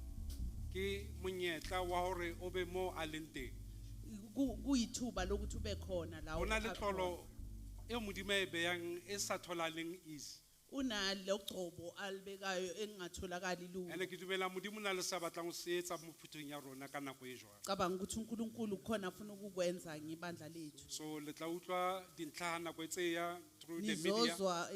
Ke monyetla wa hore o be moo a leng teng. Kuyithuba lokuthi ube khona la. Ho na le ukhona. tlolo eo Modimo a e behang e sa tholahaleng easy. Unalo gcobo alibekayo engatholakali lula. Ene ke dumela Modimo o na le sa batlang ho se etsa mo phuthong ya rona ka nako e jwalo. Cabanga ukuthi uNkulunkulu kukhona afuna ukukwenza ngebandla lethu. So le tla utlwa dintlha ha nako e tse ya through the media. Nizozwa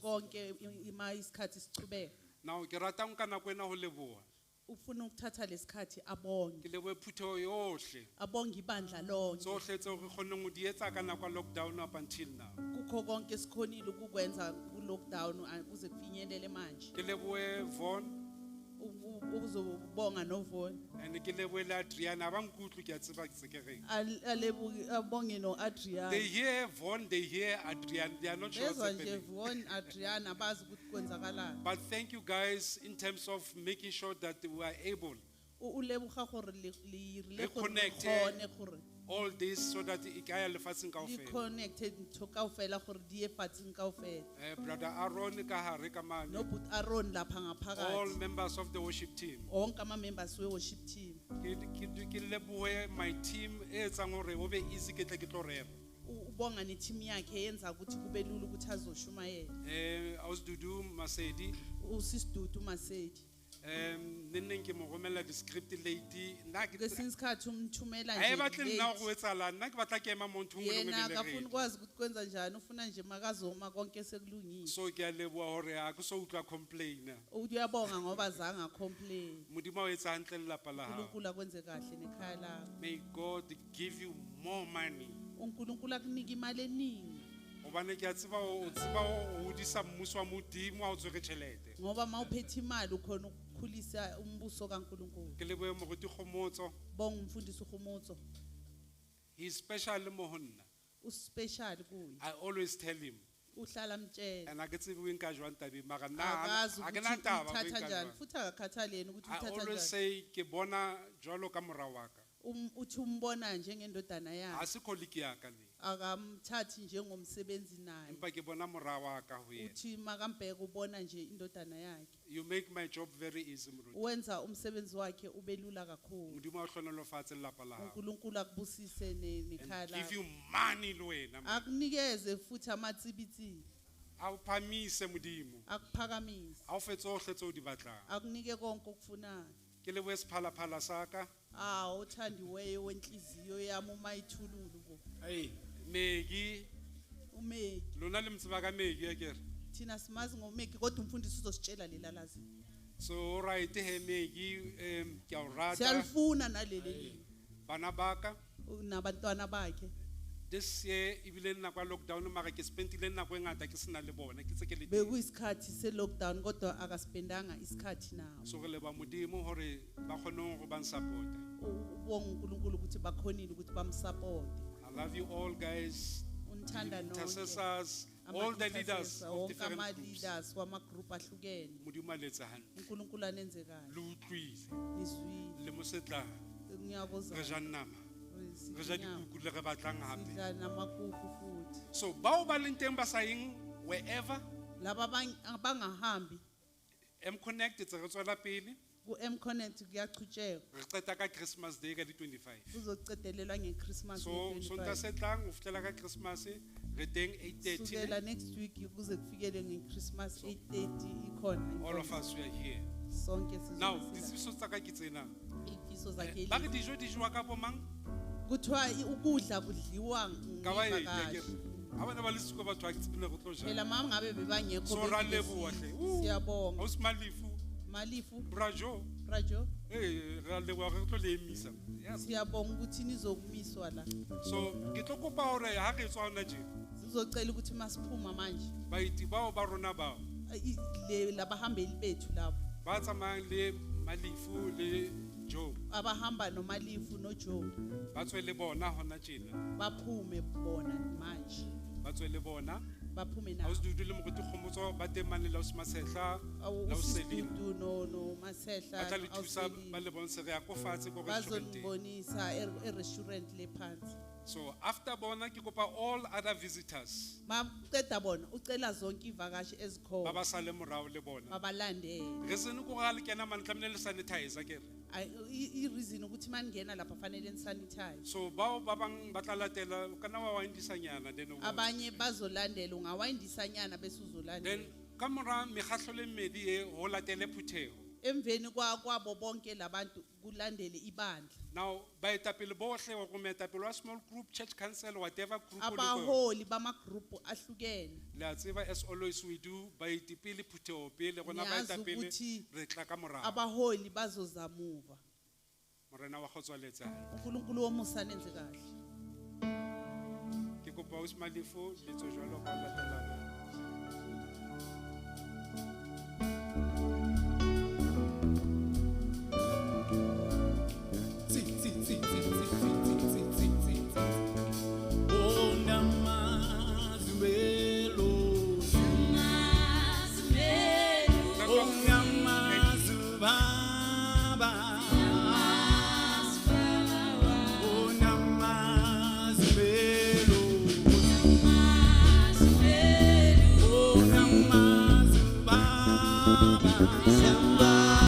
konke ima isikhathi sichubeka. Now ke rata ho nka nako ena ho leboha. Ufuna ukuthatha lesikhathi abonge. Ke lebohe phutheho yohle. Abonge ibandla lonke. Tsohle tseo re kgonneng ho di etsa ka nako ya lockdown up until now. Kukho konke esikhonile ukukwenza ku lockdown kuze kufinyelele manje. Ke lebohe Von Uzobonga noVon. and ke lebohe le Adrian ha ba nkutlwe ke a tseba ke se ke reng. Abonge noAdrian. They hear Von, they hear Adrian, they are not sure what's Bezwa nje happening. Von Adrian abazi ukuthi kwenzakalani. But thank you guys in terms of making sure that we are able O leboga gore le dirile Re gore le connecte kgone gore all this so that e ka ya lefatsheng di kaofela. connected ntho kaofela gore di ye fatsheng kaofela. Brother Aaron ka hare ka mane. No but Aaron lapha All ngaphakathi. members of the worship team. Wonke ama members we worship team. Ke lebohe my team e etsang hore ho be easy ke tle ke tlo rera. Ubonga ne team yakhe yenza ukuthi kube lula ukuthi azoshumayela. Ausdudu Masedi. Usisidudu Masedi. Ne neng ke mo romella di-script late. Nna ke Kwesinye isikhathi umthumela Ha e nje. batle nna late. ho etsahalang, nna ke batla ke ema mo ntho e nngwe le nngwe Yena e be le akafuni ready. ukwazi ukuthi kwenza njani, ufuna nje makazoma konke sekulungile. So ke a leboha hore ha ke so utlwa complain. Uyabonga ngoba azange acomplain. Modimo a o etsa hantle lelapa la hao. uNkulunkulu akwenze kahle nekhaya lakho. May God give you more money. uNkulunkulu akunike imali eningi. Hobane ke a tseba o tseba ho hodisa mmuso wa Modimo ha o tshwere tjhelete. Ngoba mawuphethe imali ukhona ukukhulisa umbuso kaNkulunkulu. Ke lebohe moruti Kgomotso. Bonga umfundisi uKgomotso. He is special mo ho nna. Uspecial kuye. I always tell him. Uhlala mtshela. And ha ke tsebe o nka jwang tabeng, mara nna Akazi ha ke na ukuthi taba o uthatha nka njani jwang. futhi akakhathali yena ukuthi I uthatha always njani. say ke bona jwalo ka mora wa ka. Uthi umbona njengendodana Ha yakhe. se colleague ya ka le. Akamthathi njengomsebenzi naye. Empa ke bona mora wa ka ho yena. Uthi makambheka ubona nje indodana yakhe. You make my job very easy, moruti. Wenza umsebenzi wakhe ube lula kakhulu. Modimo a o hlohonolofatse lelapa la hao. uNkulunkulu akubusise nekhaya And give lakho. you money le wena, man. Akunikeze futhi amatsibitsi. A o phamise Modimo. Akuphakamise. A o fe tsohle tseo o di batlang. Akunike konke okufunayo. Ke lebohe sephalaphala sa ka. Ah, othandiweyo wenhliziyo yami umayithululu bo. Hey, Megi. uMegi. Lona le mtseba ka Megi akere. Thina simazi ngoMegi kodwa umfundisi uzositshela lela lazi. So all right he Megi, ke a o rata. Siyalifuna naleli limi. Bana ba ka. Nabantwana bakhe. This year ebile nako ya lockdown mara ke spentile nako e ngata ke sena le bona, ke tse ke le teng. Bekuyisikhathi se-lockdown kodwa akaspendanga isikhathi nawo. So re leboha Modimo hore ba kgone hore ba nsupport. Ubonga uNkulunkulu ukuthi bakhonile ukuthi bamsupport. I love you all guys. Unithanda nonke. Intercessors, all the leaders of Wonke different groups. ama-leaders wama-group ahlukene. Modimo a le etse hantle. uNkulunkulu anenze kahle. Le utlwile. Nizwile. Le mo setlang. Unyaka Re ozayo. ja nama. Re ja dikuku le re batlang hape. Sidla namakuku futhi. So bao ba leng teng ba sa yeng wherever, Laba abangahambi M Connect tse re tswela pele. ku-M Connect kuyachutshekwa. Re qeta ka Christmas Day ka di 25. Kuzocedelelwa nge-Christmas So nge-25. Sontaha se tlang ho fihlela ka Christmas re teng 8:30. Sukela next week kuze kufikele nge-Christmas 8:30 ikhona. All of us we are here. Sonke Now sizobe sila. ditsebiso tsa ka ke tsena. Iy'fiso zakhe Ba re lezi. dijo di jewa ka bo mang? Kuthiwa ukudla kudliwa Ka ba e ngevakashi. Ha bana ba le siko batho ha ke tsebe ne re tlo Phela jang. ma ngabe bebangekho So ra bebile leboha hle. Ooh, Siyabonga. Ausi Malefu, Malifu, Brajo. Brajo. Eh, ra leboha re tlo le emisa. Yes. Siyabonga ukuthi nizokumiswa la. So ke tlo kopa hore ha re tswa hona tje, Sizocela ukuthi masiphuma manje. baeti bao ba rona bao Le labahambeli bethu labo ba tsamayang le Malefu le Joe abahamba noMalifu noJoe ba tswe le bona hona tjena. baphume bona manje. Ba tswe le bona. Baphume nabo. Ausi Dudu le Moruti Kgomotso ba teng mane le ausi Masehla, Awu, le ausi usisi Selina. Dudu no Masehla Ba tla le thusa Auselina. ba le bontshe re ya ko fatshe ko restauranteng. Bazonibonisa e-restaurant le phansi. So after bona ke kopa all other visitors Maqeda bona ucela zonke ivakashi ba ezikhona ba sale morao le bona. babalandele. Reason ko ga le kena mane tlamehile le sanitize akere. I-reason ukuthi maningena lapha fanele nisanitize. So bao ba bang ba tla latela o kana wa windisanyana then o Abanye bazolandela ungawayindisanyana bese Then uzolandela. ka mora mekgahlo le mmedi e ho latele phutheho. Emveni kwabo bonke labantu kulandele ibandla. Now baetapele bohle wa go moetapele wa small group, church council, whatever group o le ko yona. Abaholi bamagroup ahlukene. Le a tseba as always we do baetipele phutheho pele rona Niyazi baetapele ukuthi re tla ka morao. Abaholi bazozamuva. Morena wa kgotso a le etsang. uNkulunkulu womusa nenze kahle. Ke kopa ausi Malefu le tswe jwalo ka latelana.